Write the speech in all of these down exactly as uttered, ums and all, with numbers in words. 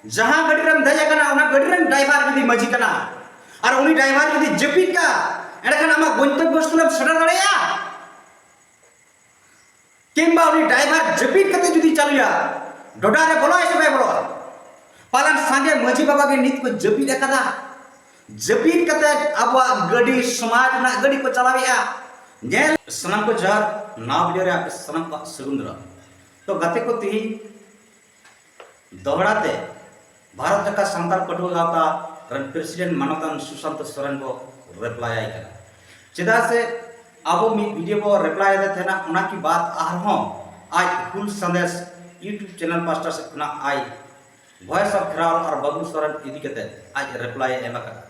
ᱡᱟᱦᱟᱸ ᱜᱟᱹᱰᱤ ᱨᱮᱢ ᱫᱮᱡ ᱟᱠᱟᱱᱟ, ᱚᱱᱟ ᱜᱟᱹᱰᱤ ᱨᱮᱱ ᱰᱨᱟᱭᱵᱷᱟᱨ ᱡᱩᱫᱤ ᱢᱟᱹᱡᱷᱤ ᱠᱟᱱᱟ ᱟᱨ ᱩᱱᱤ ᱰᱨᱟᱭᱵᱷᱟᱨ ᱡᱩᱫᱤ ᱡᱟᱹᱯᱤᱫ ᱠᱟᱜᱼᱟ, ᱮᱸᱰᱮᱠᱷᱟᱱ ᱟᱢᱟᱜ ᱜᱚᱱᱛᱚᱵᱵᱚ ᱥᱛᱷᱚᱞᱮᱢ ᱥᱮᱴᱮᱨ ᱫᱟᱲᱮᱭᱟᱜᱼᱟ? ᱠᱤᱝᱵᱟ ᱩᱱᱤ ᱰᱨᱟᱭᱵᱷᱟᱨ ᱡᱟᱹᱯᱤᱫ ᱠᱟᱛᱮ ᱡᱩᱫᱤ ᱪᱟᱹᱞᱩᱭᱟ, ᱰᱚᱰᱟ ᱨᱮ ᱵᱚᱞᱚᱜᱼᱟᱭ ᱥᱮ ᱵᱟᱭ ᱵᱚᱞᱚᱜᱼᱟ? ᱯᱟᱞᱮᱱ ᱥᱟᱸᱜᱮ ᱢᱟᱹᱡᱷᱤ ᱵᱟᱵᱟ ᱜᱮ ᱱᱤᱛ ᱠᱚ ᱡᱟᱹᱯᱤᱫ ᱟᱠᱟᱫᱟ᱾ ᱡᱟᱹᱯᱤᱫ ᱠᱟᱛᱮ ᱟᱵᱚᱣᱟᱜ ᱜᱟᱹᱰᱤ, ᱥᱚᱢᱟᱡᱽ ᱨᱮᱱᱟᱜ ᱜᱟᱹᱰᱤ ᱠᱚ ᱪᱟᱞᱟᱣᱮᱫᱼᱟ᱾ ᱧᱮᱞ, ᱥᱟᱱᱟᱢ ᱠᱚ ᱡᱚᱦᱟᱨ, ᱱᱟᱣᱟ ᱵᱷᱤᱰᱤᱭᱳ ᱨᱮ ᱟᱯᱮ ᱥᱟᱱᱟᱢ ᱠᱚᱣᱟᱜ ᱥᱟᱹᱜᱩᱱ ᱫᱟᱨᱟᱢ᱾ ᱛᱚ ᱜᱟᱛᱮ ᱠᱚ, ᱛᱤᱦᱤᱧ ᱫᱚᱦᱲᱟ ᱛᱮ ᱵᱷᱟᱨᱚᱛ ᱡᱟᱠᱟᱛ ᱥᱟᱱᱛᱟᱲ ᱯᱟᱹᱴᱷᱩᱣᱟᱹ ᱜᱟᱶᱛᱟ ᱨᱮᱱ ᱯᱨᱮᱥᱤᱰᱮᱱᱴ ᱢᱟᱱᱚᱛᱟᱱ ᱥᱩᱥᱟᱱᱛᱚ ᱥᱚᱨᱮᱱ ᱵᱚ ᱨᱤᱯᱞᱟᱭ ᱟᱭ ᱠᱟᱱᱟ᱾ ᱪᱮᱫᱟᱜ ᱥᱮ ᱟᱵᱚ ᱢᱤᱫ ᱵᱷᱤᱰᱤᱭᱳ ᱵᱚ ᱨᱤᱯᱞᱟᱭ ᱟᱫᱮ ᱛᱟᱦᱮᱱᱟ, ᱚᱱᱟ ᱠᱤ ᱵᱟᱫ ᱟᱨᱦᱚᱸ ᱟᱡ ᱦᱩᱞ ᱥᱟᱸᱫᱮᱥ YouTube ᱪᱮᱱᱮᱞ ᱯᱟᱥᱴᱟ ᱥᱮᱫ ᱠᱷᱚᱱᱟᱜ ᱟᱡ ᱵᱷᱚᱭᱮᱥ ᱚᱯᱷ ᱠᱷᱮᱨᱣᱟᱞ ᱟᱨ ᱵᱟᱵᱞᱩ ᱥᱚᱨᱮᱱ ᱤᱫᱤ ᱠᱟᱛᱮ ᱟᱡ ᱨᱤᱯᱞᱟᱭ ᱮ ᱮᱢ ᱟᱠᱟᱫᱟ,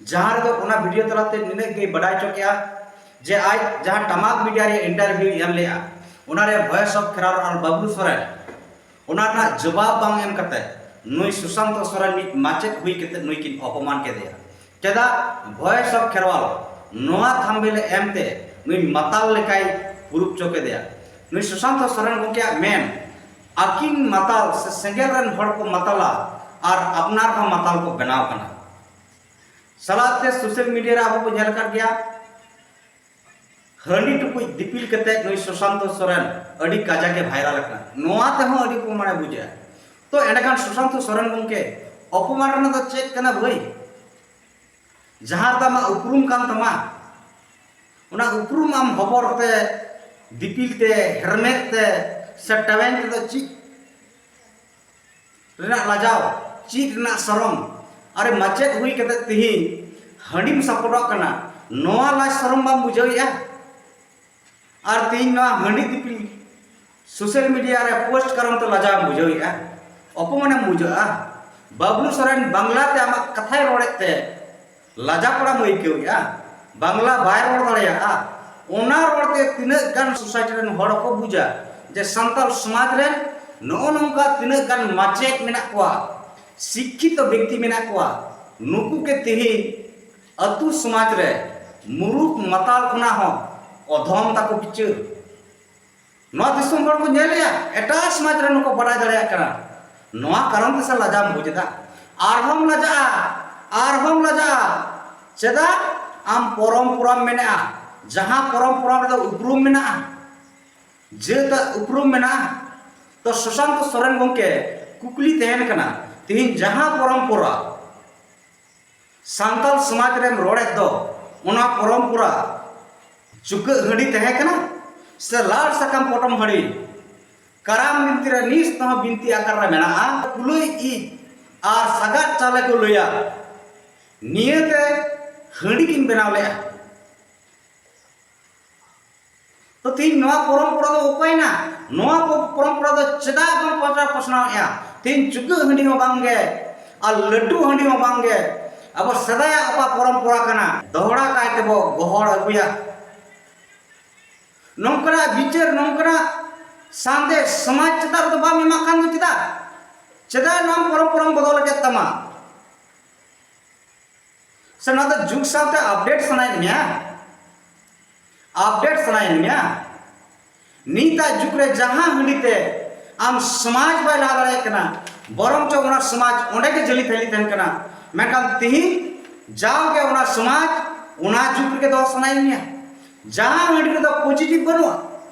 ᱡᱟᱦᱟᱸ ᱨᱮᱫᱚ ᱚᱱᱟ ᱵᱷᱤᱰᱤᱭᱳ ᱛᱟᱞᱟᱛᱮ ᱱᱤᱱᱟᱹᱜ ᱜᱮᱭ ᱵᱟᱰᱟᱭ ᱦᱚᱪᱚ ᱠᱮᱜᱼᱟ ᱡᱮ ᱟᱡ ᱡᱟᱦᱟᱸ ᱴᱟᱢᱟᱠ ᱢᱤᱰᱤᱭᱟ ᱨᱮ ᱤᱱᱴᱟᱨᱵᱷᱤᱭᱩ ᱮᱢ ᱞᱮᱜᱼᱟ, ᱚᱱᱟᱨᱮ ᱵᱷᱚᱭᱮᱥ ᱚᱯᱷ ᱠᱷᱮᱨᱣᱟᱞ ᱟᱨ ᱵᱟᱵᱞᱩ ᱥᱚᱨᱮᱱ ᱚᱱᱟ ᱨᱮᱱᱟᱜ ᱡᱚᱵᱟᱵ ᱵᱟᱝ ᱮᱢ ᱠᱟᱛᱮ ᱱᱩᱭ ᱥᱩᱥᱟᱱᱛᱚ ᱥᱚᱨᱮᱱ ᱢᱤᱫ ᱢᱟᱪᱮᱫ ᱦᱩᱭ ᱠᱟᱛᱮ ᱱᱩᱭ ᱠᱤᱱ ᱚᱯᱚᱢᱟᱱ ᱠᱮᱫᱮᱭᱟ᱾ ᱪᱮᱫᱟᱜ ᱵᱷᱚᱭᱮᱥ ᱚᱯᱷ ᱠᱷᱮᱨᱣᱟᱞ ᱱᱚᱣᱟ ᱛᱷᱟᱢᱵᱮᱞ ᱮ ᱮᱢ ᱛᱮ ᱱᱩᱭ ᱢᱟᱛᱟᱞ ᱞᱮᱠᱟᱭ ᱯᱩᱨᱩᱵ ᱦᱚᱪᱚ ᱠᱮᱫᱮᱭᱟ? ᱱᱩᱭ ᱥᱩᱥᱟᱱᱛᱚ ᱥᱚᱨᱮᱱ ᱜᱚᱢᱠᱮᱭᱟᱜ ᱢᱮᱱ, ᱟᱹᱠᱤᱱ ᱢᱟᱛᱟᱞ ᱥᱮ ᱥᱮᱸᱜᱮᱞ ᱨᱮᱱ ᱦᱚᱲ ᱠᱚ ᱢᱟᱛᱟᱞᱟ ᱟᱨ ᱟᱯᱱᱟᱨ ᱦᱚᱸ ᱢᱟᱛᱟᱞ ᱠᱚ ᱵᱮᱱᱟᱣ ᱠᱟᱱᱟ᱾ ᱥᱟᱞᱟᱜ ᱛᱮ ᱥᱳᱥᱟᱞ ᱢᱤᱰᱤᱭᱟ ᱨᱮ ᱟᱵᱚ ᱵᱚ ᱧᱮᱞ ᱟᱠᱟᱫ ᱜᱮᱭᱟ, ᱦᱟᱺᱰᱤ ᱴᱩᱠᱩᱡ ᱫᱤᱯᱤᱞ ᱠᱟᱛᱮ ᱱᱩᱭ ᱥᱩᱥᱟᱱᱛᱚ ᱥᱚᱨᱮᱱ ᱟᱹᱰᱤ ᱠᱟᱡᱟᱠ ᱮ ᱵᱷᱟᱭᱨᱟᱞ ᱟᱠᱟᱱᱟ᱾ ᱱᱚᱣᱟ ᱛᱮᱦᱚᱸ ᱟᱹᱰᱤ ᱚᱯᱚᱢᱟᱱᱮ ᱵᱩᱡᱷᱟᱹᱜᱼᱟ᱾ ᱛᱚ ᱮᱸᱰᱮᱠᱷᱟᱱ ᱥᱩᱥᱟᱱᱛᱚ ᱥᱚᱨᱮᱱ ᱜᱚᱢᱠᱮ, ᱚᱯᱚᱢᱟᱱ ᱨᱮᱱᱟᱜ ᱫᱚ ᱪᱮᱫ ᱠᱟᱱᱟ ᱵᱷᱟᱹᱭ? ᱡᱟᱦᱟᱸ ᱨᱮᱫᱚ ᱟᱢᱟᱜ ᱩᱯᱨᱩᱢ ᱠᱟᱱ ᱛᱟᱢᱟ, ᱚᱱᱟ ᱩᱯᱨᱩᱢ ᱟᱢ ᱦᱚᱵᱚᱨ ᱛᱮ, ᱫᱤᱯᱤᱞ ᱛᱮ, ᱦᱮᱨᱢᱮᱫ ᱛᱮ, ᱥᱮ ᱴᱮᱣᱮᱧ ᱛᱮᱫᱚ ᱪᱮᱫ ᱨᱮᱱᱟᱜ ᱞᱟᱡᱟᱣ, ᱪᱮᱫ ᱨᱮᱱᱟᱜ ᱥᱚᱨᱚᱢ? ᱟᱨᱮ ᱢᱟᱪᱮᱫ ᱦᱩᱭ ᱠᱟᱛᱮ ᱛᱤᱦᱤᱧ ᱦᱟᱺᱰᱤᱢ ᱥᱟᱯᱚᱴᱚᱜ ᱠᱟᱱᱟ, ᱱᱚᱣᱟ ᱞᱟᱡ ᱥᱚᱨᱚᱢ ᱵᱟᱢ ᱵᱩᱡᱷᱟᱹᱣᱮᱫᱼᱟ? ᱟᱨ ᱛᱤᱦᱤᱧ ᱱᱚᱣᱟ ᱦᱟᱺᱰᱤ ᱫᱤᱯᱤᱞ ᱥᱳᱥᱟᱞ ᱢᱤᱰᱤᱭᱟ ᱨᱮ ᱯᱳᱥᱴ ᱠᱟᱨᱚᱱ ᱛᱮ ᱞᱟᱡᱟᱣ ᱮᱢ ᱵᱩᱡᱷᱟᱹᱣᱮᱫᱼᱟ, ᱚᱯᱚᱢᱟᱱᱮᱢ ᱵᱩᱡᱷᱟᱹᱜᱼᱟ᱾ ᱵᱟᱵᱞᱩ ᱥᱚᱨᱮᱱ ᱵᱟᱝᱞᱟ ᱛᱮ ᱟᱢᱟᱜ ᱠᱟᱛᱷᱟᱭ ᱨᱚᱲᱮᱫ ᱛᱮ ᱞᱟᱡᱟ ᱯᱟᱲᱟᱢ ᱟᱹᱭᱠᱟᱹᱣᱮᱫᱼᱟ, ᱵᱟᱝᱞᱟ ᱵᱟᱭ ᱨᱚᱲ ᱫᱟᱲᱮᱭᱟᱜᱼᱟ᱾ ᱚᱱᱟ ᱨᱚᱲ ᱛᱮ ᱛᱤᱱᱟᱹᱜ ᱜᱟᱱ ᱥᱳᱥᱟᱭᱴᱤ ᱨᱮᱱ ᱦᱚᱲ ᱠᱚ ᱵᱩᱡᱟ ᱡᱮ ᱥᱟᱱᱛᱟᱲ ᱥᱚᱢᱟᱡᱽ ᱨᱮᱱ ᱱᱚᱜᱼᱚ ᱱᱚᱝᱠᱟ ᱛᱤᱱᱟᱹᱜ ᱜᱟᱱ ᱢᱟᱪᱮᱫ ᱢᱮᱱᱟᱜ ᱠᱚᱣᱟ, ᱥᱤᱠᱠᱷᱤᱛᱚ ᱵᱮᱠᱛᱤ ᱢᱮᱱᱟᱜ ᱠᱚᱣᱟ, ᱱᱩᱠᱩ ᱜᱮ ᱛᱮᱦᱮᱧ ᱟᱹᱛᱩ ᱥᱚᱢᱟᱡᱽ ᱨᱮ ᱢᱩᱨᱩᱠᱷ ᱢᱟᱛᱟᱞ ᱠᱷᱚᱱᱟᱜ ᱦᱚᱸ ᱚᱫᱷᱚᱢ ᱛᱟᱠᱚ ᱵᱤᱪᱟᱹᱨ᱾ ᱱᱚᱣᱟ ᱫᱤᱥᱚᱢ ᱦᱚᱲ ᱠᱚ ᱧᱮᱞᱮᱜᱼᱟ, ᱮᱴᱟᱜ ᱥᱚᱢᱟᱡᱽ ᱨᱮ ᱱᱩᱠᱩ ᱵᱟᱰᱟᱭ ᱫᱟᱲᱮᱭᱟᱜ ᱠᱟᱱᱟ᱾ ᱱᱚᱣᱟ ᱠᱟᱨᱚᱱ ᱛᱮᱥᱮ ᱞᱟᱡᱟᱣ ᱵᱩᱡᱽ ᱮᱫᱟ? ᱟᱨᱦᱚᱸᱢ ᱞᱟᱡᱟᱜᱼᱟ, ᱟᱨᱦᱚᱸᱢ ᱞᱟᱡᱟᱜᱼᱟ᱾ ᱪᱮᱫᱟᱜ? ᱟᱢ ᱯᱚᱨᱚᱢᱯᱚᱨᱟᱢ ᱢᱮᱱᱮᱜᱼᱟ, ᱡᱟᱦᱟᱸ ᱯᱚᱨᱚᱢᱯᱚᱨᱟ ᱨᱮᱫᱚ ᱩᱯᱨᱩᱢ ᱢᱮᱱᱟᱜᱼᱟ, ᱡᱟᱹᱛᱟᱜ ᱩᱯᱨᱩᱢ ᱢᱮᱱᱟᱜᱼᱟ᱾ ᱛᱚ ᱥᱩᱥᱟᱱᱛ ᱥᱚᱨᱮᱱ ᱜᱚᱢᱠᱮ, ᱠᱩᱠᱞᱤ ᱛᱟᱦᱮᱱ ᱠᱟᱱᱟ, ᱛᱮᱦᱮᱧ ᱡᱟᱦᱟᱸ ᱯᱚᱨᱚᱢᱯᱚᱨᱟ ᱥᱟᱱᱛᱟᱲ ᱥᱚᱢᱟᱡᱽ ᱨᱮᱢ ᱨᱚᱲᱮᱫ ᱫᱚ, ᱚᱱᱟ ᱯᱚᱨᱚᱢᱯᱚᱨᱟ ᱪᱩᱠᱟᱹᱜ ᱦᱟᱺᱰᱤ ᱛᱟᱦᱮᱸ ᱠᱟᱱᱟ ᱥᱮ ᱞᱟᱲ ᱥᱟᱠᱟᱢ ᱯᱚᱴᱚᱢ ᱦᱟᱺᱰᱤ? ᱠᱟᱨᱟᱢ ᱵᱤᱱᱛᱤ ᱨᱮ ᱱᱤᱥ ᱛᱮᱦᱚᱸ ᱵᱤᱱᱛᱤ ᱟᱠᱟᱨ ᱨᱮ ᱢᱮᱱᱟᱜᱼᱟ, ᱠᱩᱞᱟᱹᱭ ᱤᱡ ᱟᱨ ᱥᱟᱜᱟᱫ ᱪᱟᱣᱞᱮ ᱠᱚ ᱞᱟᱹᱭᱟ, ᱱᱤᱭᱟᱹᱛᱮ ᱦᱟᱺᱰᱤ ᱠᱤᱱ ᱵᱮᱱᱟᱣ ᱞᱮᱫᱼᱟ᱾ ᱛᱚ ᱛᱮᱦᱮᱧ ᱱᱚᱣᱟ ᱯᱚᱨᱚᱢᱯᱚᱨᱟ ᱫᱚ ᱚᱠᱟᱭᱮᱱᱟ? ᱱᱚᱣᱟ ᱯᱚ-, ᱯᱚᱨᱚᱢᱯᱚᱨᱟ ᱫᱚ ᱪᱮᱫᱟᱜ ᱵᱚᱱ ᱯᱟᱥᱱᱟᱣ ᱯᱟᱥᱱᱟᱣᱮᱫᱼᱟ? ᱛᱮᱦᱮᱧ ᱪᱩᱠᱟᱹᱜ ᱦᱟᱺᱰᱤ ᱦᱚᱸ ᱵᱟᱝᱜᱮ, ᱟᱨ ᱞᱟᱹᱴᱩ ᱦᱟᱺᱰᱤ ᱦᱚᱸ ᱵᱟᱝᱜᱮ, ᱟᱵᱚ ᱥᱮᱫᱟᱭᱟᱜ ᱚᱠᱟ ᱯᱚᱨᱚᱢᱯᱚᱨᱟ ᱠᱟᱱᱟ, ᱫᱚᱦᱲᱟ ᱠᱟᱭ ᱛᱮᱵᱚ ᱜᱚᱦᱚᱲ ᱟᱹᱜᱩᱭᱟ᱾ ᱱᱚᱝᱠᱟᱱᱟᱜ ᱵᱤᱪᱟᱹᱨ, ᱱᱚᱝᱠᱟᱱᱟᱜ ᱥᱟᱸᱫᱮᱥ ᱥᱚᱢᱟᱡᱽ ᱪᱮᱛᱟᱱ ᱨᱮᱫᱚ ᱵᱟᱢ ᱮᱢᱟᱜ ᱠᱷᱟᱱ ᱫᱚ ᱪᱮᱫᱟᱜ? ᱪᱮᱫᱟᱜ ᱱᱚᱣᱟ ᱯᱚᱨᱚᱢᱯᱚᱨᱟᱢ ᱵᱚᱫᱚᱞ ᱟᱠᱟᱫ ᱛᱟᱢᱟ? ᱥᱮ ᱱᱚᱣᱟ ᱫᱚ ᱡᱩᱜᱽ ᱥᱟᱶᱛᱮ ᱟᱯᱰᱮᱴ ᱥᱟᱱᱟᱭᱮᱫ ᱢᱮᱭᱟ? ᱟᱯᱰᱮᱴ ᱥᱟᱱᱟᱭᱮᱫ ᱢᱮᱭᱟ? ᱱᱤᱛᱟᱜ ᱡᱩᱜᱽ ᱨᱮ ᱡᱟᱦᱟᱸ ᱦᱟᱺᱰᱤ ᱛᱮ ᱟᱢ ᱥᱚᱢᱟᱡᱽ ᱵᱟᱭ ᱞᱟᱦᱟ ᱫᱟᱲᱮᱭᱟᱜ ᱠᱟᱱᱟ, ᱵᱚᱨᱚᱝ ᱪᱚ ᱚᱱᱟ ᱥᱚᱢᱟᱡᱽ ᱚᱸᱰᱮ ᱜᱮ ᱡᱟᱹᱞᱤ ᱛᱷᱟᱹᱞᱤ ᱛᱟᱦᱮᱱ ᱠᱟᱱᱟ᱾ ᱢᱮᱱᱠᱷᱟᱱ ᱛᱤᱦᱤᱧ ᱡᱟᱣᱜᱮ ᱚᱱᱟ ᱥᱚᱢᱟᱡᱽ ᱚᱱᱟ ᱡᱩᱜᱽ ᱨᱮᱜᱮ ᱫᱚᱦᱚ ᱥᱟᱱᱟᱭᱮᱫ ᱢᱮᱭᱟ, ᱡᱟᱦᱟᱸ ᱦᱟᱺᱰᱤ ᱨᱮᱫᱚ ᱯᱚᱡᱤᱴᱤᱵᱷ ᱵᱟᱹᱱᱩᱜᱼᱟ᱾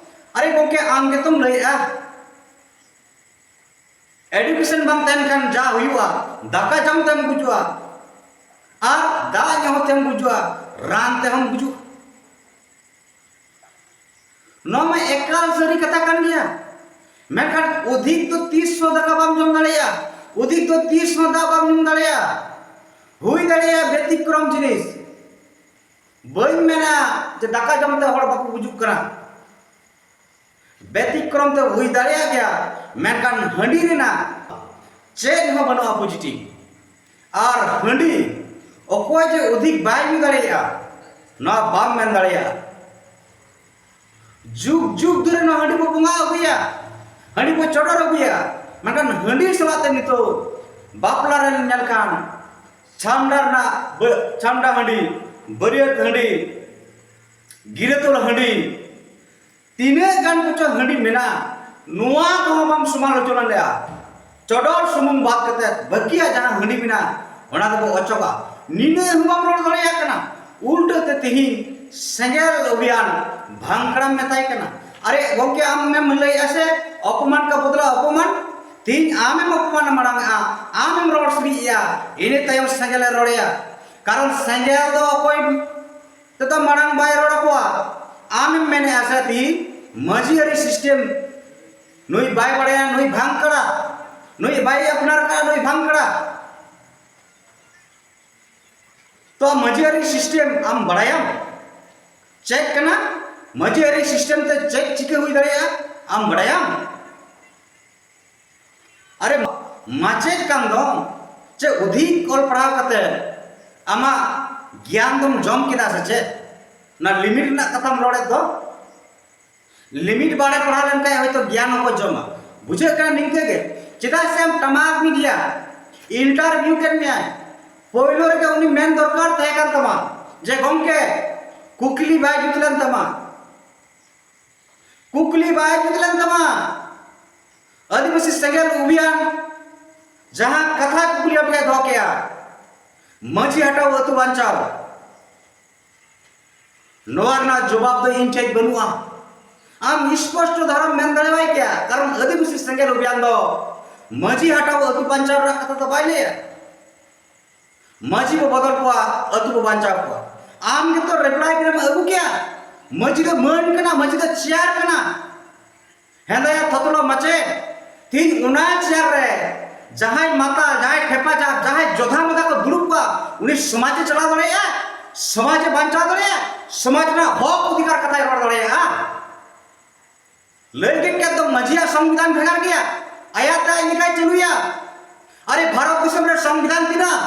ᱟᱨᱮ ᱜᱚᱢᱠᱮ, ᱟᱢ ᱜᱮᱛᱚᱢ ᱞᱟᱹᱭᱮᱜᱼᱟ, ᱮᱰᱩᱠᱮᱥᱚᱱ ᱵᱟᱝ ᱛᱟᱦᱮᱱ ᱠᱷᱟᱱ ᱡᱟ ᱦᱩᱭᱩᱜᱼᱟ, ᱫᱟᱠᱟ ᱡᱚᱢ ᱛᱮᱢ ᱜᱩᱡᱩᱜᱼᱟ, ᱟᱨ ᱫᱟᱜ ᱧᱩ ᱛᱮᱢ ᱜᱩᱡᱩᱜᱼᱟ, ᱨᱟᱱ ᱛᱮᱦᱚᱸᱢ ᱜᱩᱡᱩᱜᱼᱟ᱾ ᱱᱚᱣᱟ ᱢᱟ ᱮᱠᱟᱞ ᱥᱟᱹᱨᱤ ᱠᱟᱛᱷᱟ ᱠᱟᱱ ᱜᱮᱭᱟ᱾ ᱢᱮᱱᱠᱷᱟᱱ ᱚᱫᱷᱤᱠ ᱫᱚ ᱛᱤᱥ ᱦᱚᱸ ᱫᱟᱠᱟ ᱵᱟᱢ ᱡᱚᱢ ᱫᱟᱲᱮᱭᱟᱜᱼᱟ, ᱚᱫᱷᱤᱠ ᱫᱚ ᱛᱤᱥ ᱦᱚᱸ ᱫᱟᱜ ᱵᱟᱢ ᱧᱩ ᱫᱟᱲᱮᱭᱟᱜᱼᱟ᱾ ᱦᱩᱭ ᱫᱟᱲᱮᱭᱟᱜᱼᱟ ᱵᱮᱛᱤᱠᱨᱚᱢ ᱡᱤᱱᱤᱥ, ᱵᱟᱹᱧ ᱢᱮᱱᱟ ᱡᱮ ᱫᱟᱠᱟ ᱡᱚᱢ ᱛᱮ ᱦᱚᱲ ᱵᱟᱠᱚ ᱜᱩᱡᱩᱜ ᱠᱟᱱᱟ, ᱵᱮᱛᱤᱠᱨᱚᱢ ᱛᱮ ᱦᱩᱭ ᱫᱟᱲᱮᱭᱟᱜ ᱜᱮᱭᱟ, ᱢᱮᱱᱠᱷᱟᱱ ᱦᱟᱺᱰᱤ ᱨᱮᱱᱟᱜ ᱪᱮᱫ ᱦᱚᱸ ᱵᱟᱹᱱᱩᱜᱼᱟ ᱯᱚᱡᱤᱴᱤᱵᱷ᱾ ᱟᱨ ᱦᱟᱺᱰᱤ ᱚᱠᱚᱭ ᱡᱮ ᱚᱫᱷᱤᱠ ᱵᱟᱭ ᱧᱩ ᱫᱟᱲᱮᱭᱟᱜᱼᱟ, ᱱᱚᱣᱟ ᱵᱟᱢ ᱢᱮᱱ ᱫᱟᱲᱮᱭᱟᱜᱼᱟ᱾ ᱡᱩᱜᱽ ᱡᱩᱜᱽ ᱫᱷᱚᱨᱮ ᱱᱚᱣᱟ ᱦᱟᱺᱰᱤ ᱵᱚ ᱵᱚᱸᱜᱟ ᱟᱹᱜᱩᱭᱟ, ᱦᱟᱺᱰᱤ ᱵᱚ ᱪᱚᱰᱚᱨ ᱟᱹᱜᱩᱭᱟ, ᱢᱮᱱᱠᱷᱟᱱ ᱦᱟᱺᱰᱤ ᱥᱟᱞᱟᱜ ᱛᱮ ᱱᱤᱛᱚᱜ ᱵᱟᱯᱞᱟ ᱨᱮ ᱧᱮᱞ ᱠᱷᱟᱱ ᱪᱷᱟᱢᱰᱟ ᱨᱮᱱᱟᱜ ᱵᱟᱹ-, ᱪᱷᱟᱢᱰᱟ ᱦᱟᱺᱰᱤ, ᱵᱟᱹᱨᱭᱟᱹᱛ ᱦᱟᱺᱰᱤ, ᱜᱤᱨᱟᱹ ᱛᱚᱞ ᱦᱟᱺᱰᱤ, ᱛᱤᱱᱟᱹᱜ ᱜᱟᱱ ᱠᱚᱪᱚ ᱦᱟᱺᱰᱤ ᱢᱮᱱᱟᱜᱼᱟ, ᱱᱚᱣᱟ ᱠᱚᱦᱚᱸ ᱵᱟᱢ ᱥᱚᱢᱟᱞᱳᱪᱚᱱᱟ ᱞᱮᱜᱼᱟ᱾ ᱪᱚᱰᱚᱨ ᱥᱩᱢᱩᱝ ᱵᱟᱫ ᱠᱟᱛᱮ ᱵᱟᱹᱠᱤᱭᱟᱜ ᱡᱟᱦᱟᱸ ᱦᱟᱺᱰᱤ ᱢᱮᱱᱟᱜᱼᱟ, ᱚᱱᱟ ᱫᱚᱵᱚ ᱚᱪᱚᱜᱟ᱾ ᱱᱤᱱᱟᱹᱜ ᱦᱚᱸ ᱵᱟᱢ ᱨᱚᱲ ᱫᱟᱲᱮᱭᱟᱜ ᱠᱟᱱᱟ, ᱩᱞᱴᱟᱹ ᱛᱮ ᱛᱤᱦᱤᱧ ᱥᱮᱸᱜᱮᱞ ᱚᱵᱷᱤᱭᱟᱱ ᱵᱷᱟᱝᱠᱲᱟᱢ ᱢᱮᱛᱟᱭ ᱠᱟᱱᱟ᱾ ᱟᱨᱮ ᱜᱚᱢᱠᱮ, ᱟᱢᱮᱢ ᱞᱟᱹᱭᱮᱜᱼᱟ ᱥᱮ ᱚᱯᱚᱢᱟᱱ ᱠᱟ ᱵᱚᱫᱞᱟ ᱚᱯᱚᱢᱟᱱ? ᱛᱤᱦᱤᱧ ᱟᱢᱮᱢ ᱚᱯᱚᱢᱟᱱ ᱢᱟᱲᱟᱝ ᱮᱜᱼᱟ, ᱟᱢᱮᱢ ᱨᱚᱲ ᱥᱤᱨᱤᱡ ᱮᱜᱼᱟ, ᱤᱱᱟᱹ ᱛᱟᱭᱚᱢ ᱥᱮᱸᱜᱮᱞᱮ ᱨᱚᱲᱮᱭᱟ᱾ ᱠᱟᱨᱚᱱ ᱥᱮᱸᱜᱮᱞ ᱫᱚ ᱚᱠᱚᱭ ᱛᱮᱫᱚ ᱢᱟᱲᱟᱝ ᱵᱟᱭ ᱨᱚᱲ ᱟᱠᱚᱣᱟ᱾ ᱟᱢᱮᱢ ᱢᱮᱱᱮᱜᱼᱟ ᱥᱮ ᱛᱤᱦᱤᱧ ᱢᱟᱹᱡᱷᱤ ᱟᱹᱨᱤ system ᱱᱩᱭ ᱵᱟᱭ ᱵᱟᱲᱟᱭᱟ, ᱱᱩᱭ ᱵᱷᱟᱝᱠᱲᱟ, ᱱᱩᱭ ᱵᱟᱭ ᱟᱯᱱᱟᱨ ᱠᱟᱜᱼᱟ, ᱱᱩᱭ ᱵᱷᱟᱝᱠᱲᱟ᱾ ᱛᱚ ᱢᱟᱹᱡᱷᱤ ᱟᱹᱨᱤ system ᱟᱢ ᱵᱟᱲᱟᱭᱟᱢ? ᱪᱮᱫ ᱠᱟᱱᱟ ᱢᱟᱹᱡᱷᱤ ᱟᱹᱨᱤ system ᱛᱮ ᱪᱮᱫ ᱪᱤᱠᱟᱹ ᱦᱩᱭ ᱫᱟᱲᱮᱭᱟᱜᱼᱟ, ᱟᱢ ᱵᱟᱲᱟᱭᱟᱢ? ᱟᱨᱮ ᱢᱟᱪᱮᱫ ᱠᱟᱱ ᱫᱚᱢ, ᱪᱮᱫ ᱚᱫᱷᱤᱠ ᱚᱞ ᱯᱟᱲᱦᱟᱣ ᱠᱟᱛᱮ ᱟᱢᱟᱜ ᱜᱮᱭᱟᱱ ᱫᱚᱢ ᱡᱚᱢ ᱠᱮᱫᱟ ᱥᱮ ᱪᱮᱫ? ᱚᱱᱟ limit ᱨᱮᱱᱟᱜ ᱠᱟᱛᱷᱟᱢ ᱨᱚᱲᱮᱫ ᱫᱚ᱾ Limit ᱵᱟᱲᱮ ᱯᱟᱲᱦᱟᱣ ᱞᱮᱱᱠᱷᱟᱱ ᱦᱚᱭᱛᱳ ᱜᱮᱭᱟᱱ ᱦᱚᱸᱠᱚ ᱡᱚᱢᱟ᱾ ᱵᱩᱡᱷᱟᱹᱜ ᱠᱟᱱᱟ ᱱᱤᱝᱠᱟᱹ ᱜᱮ᱾ ᱪᱮᱫᱟᱜ ᱥᱮ ᱟᱢ ᱴᱟᱢᱟᱠ media interview ᱠᱮᱫ ᱢᱮᱭᱟᱭ, ᱯᱳᱭᱞᱳ ᱨᱮᱜᱮ ᱩᱱᱤ ᱢᱮᱱ ᱫᱚᱨᱠᱟᱨ ᱛᱟᱦᱮᱸ ᱠᱟᱱ ᱛᱟᱢᱟ ᱡᱮ, "ᱜᱚᱢᱠᱮ, ᱠᱩᱠᱞᱤ ᱵᱟᱭ ᱡᱩᱛ ᱞᱮᱱ ᱛᱟᱢᱟ, ᱠᱩᱠᱞᱤ ᱵᱟᱭ ᱡᱩᱛ ᱞᱮᱱ ᱛᱟᱢᱟ᱾" ᱟᱹᱫᱤᱵᱟᱹᱥᱤ ᱥᱮᱸᱜᱮᱞ ᱚᱵᱷᱤᱭᱟᱱ ᱡᱟᱦᱟᱸ ᱠᱟᱛᱷᱟ ᱠᱩᱠᱞᱤ ᱟᱯᱮ ᱫᱚᱦᱚ ᱠᱮᱜᱼᱟ, ᱢᱟᱹᱡᱷᱤ ᱦᱟᱴᱟᱣ ᱟᱹᱛᱩ ᱵᱟᱧᱪᱟᱣ, ᱱᱚᱣᱟ ᱨᱮᱱᱟᱜ ᱡᱚᱵᱟᱵ ᱫᱚ ᱤᱧ ᱴᱷᱮᱡ ᱵᱟᱹᱱᱩᱜᱼᱟ᱾ ᱟᱢ ᱥᱯᱚᱥᱴᱚ ᱫᱷᱟᱨᱟᱢ ᱢᱮᱱ ᱫᱟᱲᱮᱣᱟᱭ ᱠᱮᱭᱟ, ᱠᱟᱨᱚᱱ ᱟᱹᱫᱤᱵᱟᱹᱥᱤ ᱥᱮᱸᱜᱮᱞ ᱚᱵᱷᱤᱭᱟᱱ ᱫᱚ ᱢᱟᱹᱡᱷᱤ ᱦᱟᱴᱟᱣ ᱟᱹᱛᱩ ᱵᱟᱧᱪᱟᱣ ᱨᱮᱱᱟᱜ ᱠᱟᱛᱷᱟ ᱫᱚ ᱵᱟᱭ ᱞᱟᱹᱭᱟ᱾ ᱢᱟᱹᱡᱷᱤ ᱵᱚ ᱵᱚᱫᱚᱞ ᱠᱚᱣᱟ, ᱟᱹᱛᱩ ᱵᱚ ᱵᱟᱧᱪᱟᱣ ᱠᱚᱣᱟ᱾ ᱟᱢ ᱜᱮᱛᱚ reply ᱜᱤᱨᱟᱹᱢ ᱟᱹᱜᱩ ᱠᱮᱭᱟ᱾ ᱢᱟᱹᱡᱷᱤ ᱫᱚ ᱢᱟᱹᱱ ᱠᱟᱱᱟ, ᱢᱟᱹᱡᱷᱤ ᱫᱚ chair ᱠᱟᱱᱟ᱾ ᱦᱮᱸᱫᱟᱭᱟ ᱛᱷᱚᱛᱞᱚ ᱢᱟᱪᱮᱫ, ᱛᱤᱦᱤᱧ ᱚᱱᱟ chair ᱨᱮ ᱡᱟᱦᱟᱸᱭ ᱢᱟᱛᱟ, ᱡᱟᱦᱟᱸᱭ ᱴᱷᱮᱯᱟ ᱡᱟᱦᱟᱸ, ᱡᱟᱦᱟᱸᱭ ᱡᱚᱫᱷᱟ ᱢᱚᱫᱟ ᱠᱚ ᱫᱩᱲᱩᱵ ᱠᱚᱜᱼᱟ, ᱩᱱᱤ ᱥᱚᱢᱟᱡᱽ ᱮ ᱪᱟᱞᱟᱣ ᱫᱟᱲᱮᱭᱟᱜᱼᱟ, ᱥᱚᱢᱟᱡᱽ ᱮ ᱵᱟᱧᱪᱟᱣ ᱫᱟᱲᱮᱭᱟᱜᱼᱟ, ᱥᱚᱢᱟᱡᱽ ᱨᱮᱱᱟᱜ ᱦᱚᱠ ᱚᱫᱷᱤᱠᱟᱨ ᱠᱟᱛᱷᱟᱭ ᱨᱚᱲ ᱫᱟᱲᱮᱭᱟᱜᱼᱟ᱾ ᱞᱟᱹᱭ ᱠᱮᱫ ᱠᱷᱟᱱ ᱫᱚ ᱢᱟᱹᱡᱷᱤᱭᱟᱜ ᱥᱚᱝᱵᱤᱫᱷᱟᱱ ᱵᱷᱮᱜᱟᱨ ᱜᱮᱭᱟ, ᱟᱭᱟᱜ ᱛᱮ ᱟᱡ ᱞᱮᱠᱟᱭ ᱪᱟᱹᱞᱩᱭᱟ᱾ ᱟᱨᱮ, ᱵᱷᱟᱨᱚᱛ ᱫᱤᱥᱚᱢ ᱨᱮ ᱥᱚᱝᱵᱤᱫᱷᱟᱱ ᱛᱤᱱᱟᱹᱜ?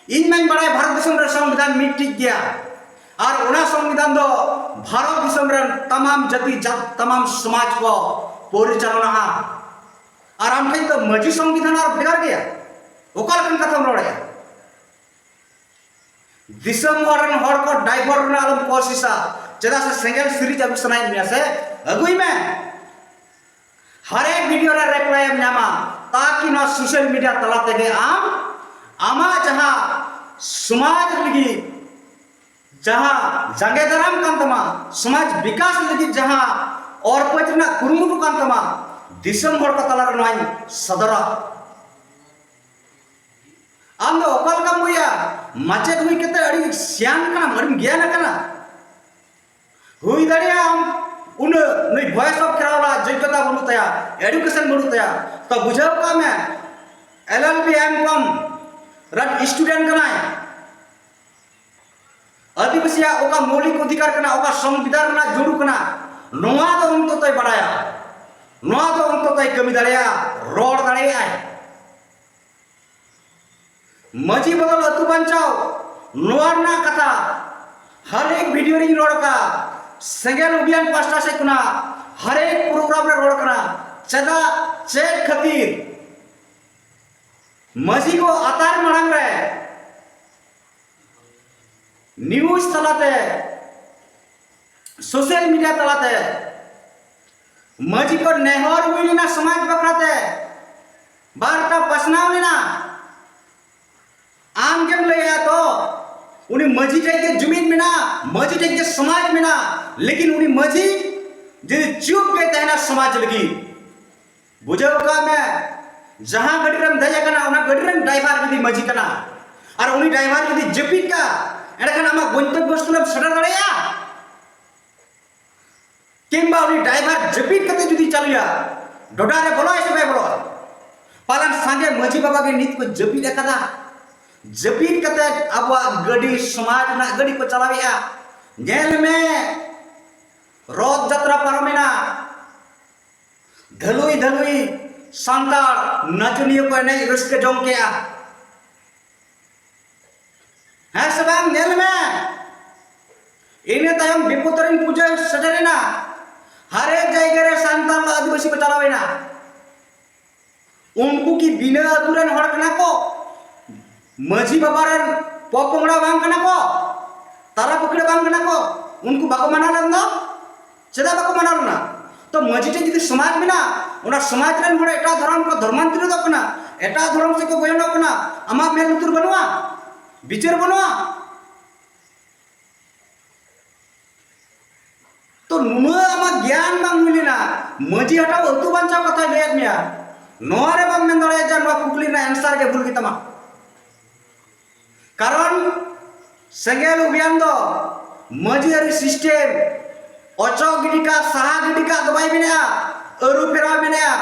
ᱤᱧ ᱢᱟᱧ ᱵᱟᱲᱟᱭ ᱵᱷᱟᱨᱚᱛ ᱫᱤᱥᱚᱢ ᱨᱮ ᱥᱚᱝᱵᱤᱫᱷᱟᱱ ᱢᱤᱫᱴᱤᱡ ᱜᱮᱭᱟ᱾ ᱟᱨ ᱚᱱᱟ ᱥᱚᱝᱵᱤᱫᱷᱟᱱ ᱫᱚ ᱵᱷᱟᱨᱚᱛ ᱫᱤᱥᱚᱢ ᱨᱮᱱ ᱛᱟᱢᱟᱢ ᱡᱟᱹᱛᱤ ᱡᱟᱛ, ᱛᱟᱢᱟᱢ ᱥᱚᱢᱟᱡᱽ ᱠᱚ ᱯᱚᱨᱤᱪᱟᱞᱚᱱᱟᱜᱼᱟ᱾ ᱟᱨ ᱟᱢ ᱴᱷᱮᱱ ᱫᱚ ᱢᱟᱹᱡᱷᱤ ᱥᱚᱝᱵᱤᱫᱷᱟᱱ ᱟᱨ ᱵᱷᱮᱜᱟᱨ ᱜᱮᱭᱟ? ᱚᱠᱟ ᱞᱮᱠᱟᱱ ᱠᱟᱛᱷᱟᱢ ᱨᱚᱲᱮᱫᱼᱟ? ᱫᱤᱥᱚᱢ ᱦᱚᱲ ᱨᱮᱱ ᱦᱚᱲ ᱠᱚ divert ᱨᱮᱱᱟᱜ ᱟᱞᱚᱢ ᱠᱳᱥᱤᱥᱟ᱾ ᱪᱮᱫᱟᱜ ᱥᱮ ᱥᱮᱸᱜᱮᱞ ᱥᱤᱨᱤᱡ ᱟᱹᱜᱩ ᱥᱟᱱᱟᱭᱮᱫ ᱢᱮᱭᱟ ᱥᱮ, ᱟᱹᱜᱩᱭ ᱢᱮ᱾ ᱦᱟᱨᱮᱠ video ᱨᱮ reply ᱮᱢ ᱧᱟᱢᱟ᱾ ᱛᱟᱠᱤ ᱱᱚᱣᱟ ᱥᱳᱥᱟᱞ ᱢᱤᱰᱤᱭᱟ ᱛᱟᱞᱟ ᱛᱮᱜᱮ ᱟᱢ ᱟᱢᱟᱜ ᱡᱟᱦᱟᱸ ᱥᱚᱢᱟᱡᱽ ᱞᱟᱹᱜᱤᱫ ᱡᱟᱦᱟᱸ ᱡᱟᱸᱜᱮ ᱫᱟᱨᱟᱢ ᱠᱟᱱ ᱛᱟᱢᱟ, ᱥᱚᱢᱟᱡᱽ ᱵᱤᱠᱟᱥ ᱞᱟᱹᱜᱤᱫ ᱡᱟᱦᱟᱸ ᱚᱨᱯᱟᱹᱛ ᱨᱮᱱᱟᱜ ᱠᱩᱨᱩᱢᱩᱴᱩ ᱠᱟᱱ ᱛᱟᱢᱟ, ᱫᱤᱥᱚᱢ ᱦᱚᱲ ᱠᱚ ᱛᱟᱞᱟᱨᱮ ᱱᱚᱣᱟᱧ ᱥᱚᱫᱚᱨᱟ᱾ ᱟᱢ ᱫᱚ ᱚᱠᱟ ᱞᱮᱠᱟᱢ ᱵᱩᱡᱟ? ᱢᱟᱪᱮᱫ ᱦᱩᱭ ᱠᱟᱛᱮ ᱟᱹᱰᱤ ᱥᱤᱭᱟᱱ ᱠᱟᱱᱟᱢ, ᱟᱹᱰᱤᱢ ᱜᱮᱭᱟᱱ ᱟᱠᱟᱱᱟ᱾ ᱦᱩᱭ ᱫᱟᱲᱮᱭᱟᱜᱼᱟ ᱟᱢ ᱩᱱᱟᱹᱜ ᱱᱩᱭ ᱵᱷᱚᱭᱮᱥ ᱚᱯᱷ ᱠᱷᱮᱨᱣᱟᱞᱟ ᱡᱳᱜᱽᱭᱚᱛᱟ ᱵᱟᱹᱱᱩᱜ ᱛᱟᱭᱟ, ᱮᱰᱩᱠᱮᱥᱚᱱ ᱵᱟᱹᱱᱩᱜ ᱛᱟᱭᱟ, ᱛᱚ ᱵᱩᱡᱷᱟᱹᱣ ᱠᱟᱜ ᱢᱮ, ᱮᱞ ᱮᱞ ᱵᱤ ᱮᱢ ᱠᱚᱢ ᱨᱮᱱ ᱥᱴᱩᱰᱮᱱᱴ ᱠᱟᱱᱟᱭ᱾ ᱟᱹᱫᱤᱵᱟᱹᱥᱤᱭᱟᱜ ᱚᱠᱟ ᱢᱳᱣᱞᱤᱠ ᱚᱫᱷᱤᱠᱟᱨ ᱠᱟᱱᱟ, ᱚᱠᱟ ᱥᱚᱝᱵᱤᱫᱷᱟᱱ ᱨᱮᱱᱟᱜ ᱡᱩᱲᱩ ᱠᱟᱱᱟ, ᱱᱚᱣᱟ ᱫᱚ ᱚᱱᱛᱚᱛᱚᱭ ᱵᱟᱲᱟᱭᱟ, ᱱᱚᱣᱟ ᱫᱚ ᱚᱱᱛᱚᱛᱚᱭ ᱠᱟᱹᱢᱤ ᱫᱟᱲᱮᱭᱟᱜᱼᱟ, ᱨᱚᱲ ᱫᱟᱲᱮᱭᱟᱜᱼᱟᱭ᱾ ᱢᱟᱹᱡᱷᱤ ᱵᱚᱫᱚᱞ ᱟᱹᱛᱩ ᱵᱟᱧᱪᱟᱣ, ᱱᱚᱣᱟ ᱨᱮᱱᱟᱜ ᱠᱟᱛᱷᱟ ᱦᱟᱨᱮᱠ ᱵᱷᱤᱰᱤᱭᱳ ᱨᱤᱧ ᱨᱚᱲ ᱠᱟᱜᱼᱟ, ᱥᱮᱸᱜᱮᱞ ᱚᱵᱷᱤᱭᱟᱱ ᱯᱟᱥᱴᱟ ᱥᱮᱫ ᱠᱷᱚᱱᱟᱜ ᱦᱟᱨᱮᱠ ᱯᱨᱳᱜᱨᱟᱢ ᱨᱮ ᱨᱚᱲ ᱠᱟᱱᱟ᱾ ᱪᱮᱫᱟᱜ, ᱪᱮᱫ ᱠᱷᱟᱹᱛᱤᱨ ᱢᱟᱹᱡᱷᱤ ᱠᱚ ᱟᱛᱟᱨ ᱢᱟᱲᱟᱝ ᱨᱮ ᱱᱤᱭᱩᱡᱽ ᱛᱟᱞᱟᱛᱮ, ᱥᱳᱥᱟᱞ ᱢᱤᱰᱤᱭᱟ ᱛᱟᱞᱟᱛᱮ ᱢᱟᱹᱡᱷᱤ ᱠᱚ ᱱᱮᱦᱚᱨ ᱦᱩᱭ ᱞᱮᱱᱟ ᱥᱚᱢᱟᱡᱽ ᱵᱟᱠᱷᱨᱟ ᱛᱮ, ᱵᱟᱨᱛᱟ ᱯᱟᱥᱱᱟᱣ ᱞᱮᱱᱟ᱾ ᱟᱢ ᱜᱮᱢ ᱞᱟᱹᱭᱟ ᱛᱚ, ᱩᱱᱤ ᱢᱟᱹᱡᱷᱤ ᱴᱷᱮᱡ ᱜᱮ ᱡᱩᱢᱤᱫ ᱢᱮᱱᱟᱜᱼᱟ, ᱢᱟᱹᱡᱷᱤ ᱴᱷᱮᱡ ᱜᱮ ᱥᱚᱢᱟᱡᱽ ᱢᱮᱱᱟᱜᱼᱟ, ᱞᱮᱠᱤᱱ ᱩᱱᱤ ᱢᱟᱹᱡᱷᱤ ᱡᱩᱫᱤ ᱪᱩᱯ ᱜᱮ ᱛᱟᱦᱮᱱᱟ ᱥᱚᱢᱟᱡᱽ ᱞᱟᱹᱜᱤᱫ, ᱵᱩᱡᱷᱟᱹᱣ ᱠᱟᱜ ᱢᱮ, ᱡᱟᱦᱟᱸ ᱜᱟᱹᱰᱤ ᱨᱮᱢ ᱫᱮᱡ ᱟᱠᱟᱱᱟ, ᱚᱱᱟ ᱜᱟᱹᱰᱤ ᱨᱮᱱ ᱰᱨᱟᱭᱵᱷᱟᱨ ᱡᱩᱫᱤ ᱢᱟᱹᱡᱷᱤ ᱠᱟᱱᱟ ᱟᱨ ᱩᱱᱤ ᱰᱨᱟᱭᱵᱷᱟᱨ ᱡᱩᱫᱤ ᱡᱟᱹᱯᱤᱫ ᱠᱟᱜ, ᱮᱸᱰᱮᱠᱷᱟᱱ ᱟᱢᱟᱜ ᱜᱚᱱᱛᱚᱵᱵᱚ ᱥᱛᱷᱚᱞᱮᱢ ᱥᱮᱴᱮᱨ ᱫᱟᱲᱮᱭᱟᱜᱼᱟ? ᱠᱤᱝᱵᱟ ᱩᱱᱤ ᱰᱨᱟᱭᱵᱷᱟᱨ ᱡᱟᱹᱯᱤᱫ ᱠᱟᱛᱮ ᱡᱩᱫᱤ ᱪᱟᱹᱞᱩᱭᱟ, ᱰᱚᱰᱟ ᱨᱮ ᱵᱚᱞᱚᱜᱼᱟᱭ ᱥᱮ ᱵᱟᱭ ᱵᱚᱞᱚᱜᱼᱟ? ᱯᱟᱞᱮᱱ ᱥᱟᱸᱜᱮ ᱢᱟᱹᱡᱷᱤ ᱵᱟᱵᱟ ᱜᱮ ᱱᱤᱛ ᱠᱚ ᱡᱟᱹᱯᱤᱫ ᱟᱠᱟᱫᱟ᱾ ᱡᱟᱹᱯᱤᱫ ᱠᱟᱛᱮ ᱟᱵᱚᱣᱟᱜ ᱜᱟᱹᱰᱤ, ᱥᱚᱢᱟᱡᱽ ᱨᱮᱱᱟᱜ ᱜᱟᱹᱰᱤ ᱠᱚ ᱪᱟᱞᱟᱣᱮᱫᱼᱟ᱾ ᱧᱮᱞ ᱢᱮ, ᱨᱚᱛᱷ ᱡᱟᱛᱨᱟ ᱯᱟᱨᱚᱢᱮᱱᱟ, ᱫᱷᱟᱹᱞᱩᱭ ᱫᱷᱟᱹᱞᱩᱭ ᱥᱟᱱᱛᱟᱲ ᱱᱟᱪᱚᱱᱤᱭᱟᱹ ᱠᱚ ᱮᱱᱮᱡ ᱨᱟᱹᱥᱠᱟᱹ ᱡᱚᱝ ᱠᱮᱜᱼᱟ᱾ ᱦᱮᱸ ᱥᱮ ᱵᱟᱝ? ᱧᱮᱞ ᱢᱮ, ᱤᱱᱟᱹ ᱛᱟᱭᱚᱢ ᱵᱤᱯᱚᱛᱚᱨᱤᱱ ᱯᱩᱡᱟᱹ ᱥᱮᱴᱮᱨᱮᱱᱟ, ᱦᱟᱨᱮᱠ ᱡᱟᱭᱜᱟ ᱨᱮ ᱥᱟᱱᱛᱟᱲ ᱟᱹᱫᱤᱵᱟᱹᱥᱤ ᱠᱚ ᱪᱟᱞᱟᱣᱮᱱᱟ᱾ ᱩᱱᱠᱩ ᱠᱤ ᱵᱤᱱᱟᱹ ᱟᱹᱛᱩ ᱨᱮᱱ ᱦᱚᱲ ᱠᱟᱱᱟ ᱠᱚ? ᱢᱟᱹᱡᱷᱤ ᱵᱟᱵᱟ ᱨᱮᱱ ᱯᱚᱯᱚᱝᱲᱟ ᱵᱟᱝ ᱠᱟᱱᱟ ᱠᱚ? ᱛᱟᱨᱟ ᱯᱟᱹᱠᱲᱟᱹ ᱵᱟᱝ ᱠᱟᱱᱟ ᱠᱚ? ᱩᱱᱠᱩ ᱵᱟᱠᱚ ᱢᱟᱱᱟᱣ ᱞᱮᱱ ᱫᱚ? ᱪᱮᱫᱟᱜ ᱵᱟᱠᱚ ᱢᱟᱱᱟᱣ ᱞᱮᱱᱟ? ᱛᱚ ᱢᱟᱹᱡᱷᱤ ᱴᱷᱮᱱ ᱡᱩᱫᱤ ᱥᱚᱢᱟᱡᱽ ᱢᱮᱱᱟᱜᱼᱟ, ᱚᱱᱟ ᱥᱚᱢᱟᱡᱽ ᱨᱮᱱ ᱦᱚᱲ ᱮᱴᱟᱜ ᱫᱷᱚᱨᱚᱢ ᱠᱚ ᱫᱷᱚᱨᱢᱟᱱᱛᱚᱨᱤᱛᱚᱜ ᱠᱟᱱᱟ, ᱮᱴᱟᱜ ᱫᱷᱚᱨᱚᱢ ᱥᱮᱫ ᱠᱚ ᱜᱚᱭᱚᱱᱚᱜ ᱠᱟᱱᱟ, ᱟᱢᱟᱜ ᱢᱮᱫ ᱞᱩᱛᱩᱨ ᱵᱟᱹᱱᱩᱜᱼᱟ, ᱵᱤᱪᱟᱹᱨ ᱵᱟᱹᱱᱩᱜᱼᱟ? ᱛᱚ ᱱᱩᱱᱟᱹᱜ ᱟᱢᱟᱜ ᱜᱮᱭᱟᱱ ᱵᱟᱝ ᱦᱩᱭ ᱞᱮᱱᱟ, ᱢᱟᱹᱡᱷᱤ ᱦᱟᱲᱟᱢ ᱟᱹᱛᱩ ᱵᱟᱧᱪᱟᱣ ᱠᱟᱛᱷᱟᱭ ᱞᱟᱹᱭᱟᱫ ᱢᱮᱭᱟ, ᱱᱚᱣᱟ ᱨᱮ ᱵᱟᱢ ᱢᱮᱱ ᱫᱟᱲᱮᱭᱟᱜᱼᱟ ᱡᱮ ᱱᱚᱣᱟ ᱠᱩᱠᱞᱤ ᱨᱮᱱᱟᱜ ᱮᱱᱥᱟᱨ ᱜᱮ ᱵᱷᱩᱞ ᱜᱮᱛᱟᱢᱟ᱾ ᱠᱟᱨᱚᱱ ᱥᱮᱸᱜᱮᱞ ᱚᱵᱷᱤᱭᱟᱱ ᱫᱚ ᱢᱟᱹᱡᱷᱤ ᱟᱹᱨᱤ ᱥᱤᱥᱴᱮᱢ ᱚᱪᱚᱜ ᱜᱤᱰᱤ ᱠᱟᱜ, ᱥᱟᱦᱟ ᱜᱤᱰᱤ ᱠᱟᱜ ᱫᱚ ᱵᱟᱭ ᱢᱮᱱᱮᱜᱼᱟ, ᱟᱹᱨᱩ ᱯᱷᱮᱨᱟᱣ ᱢᱮᱱᱮᱜᱼᱟ᱾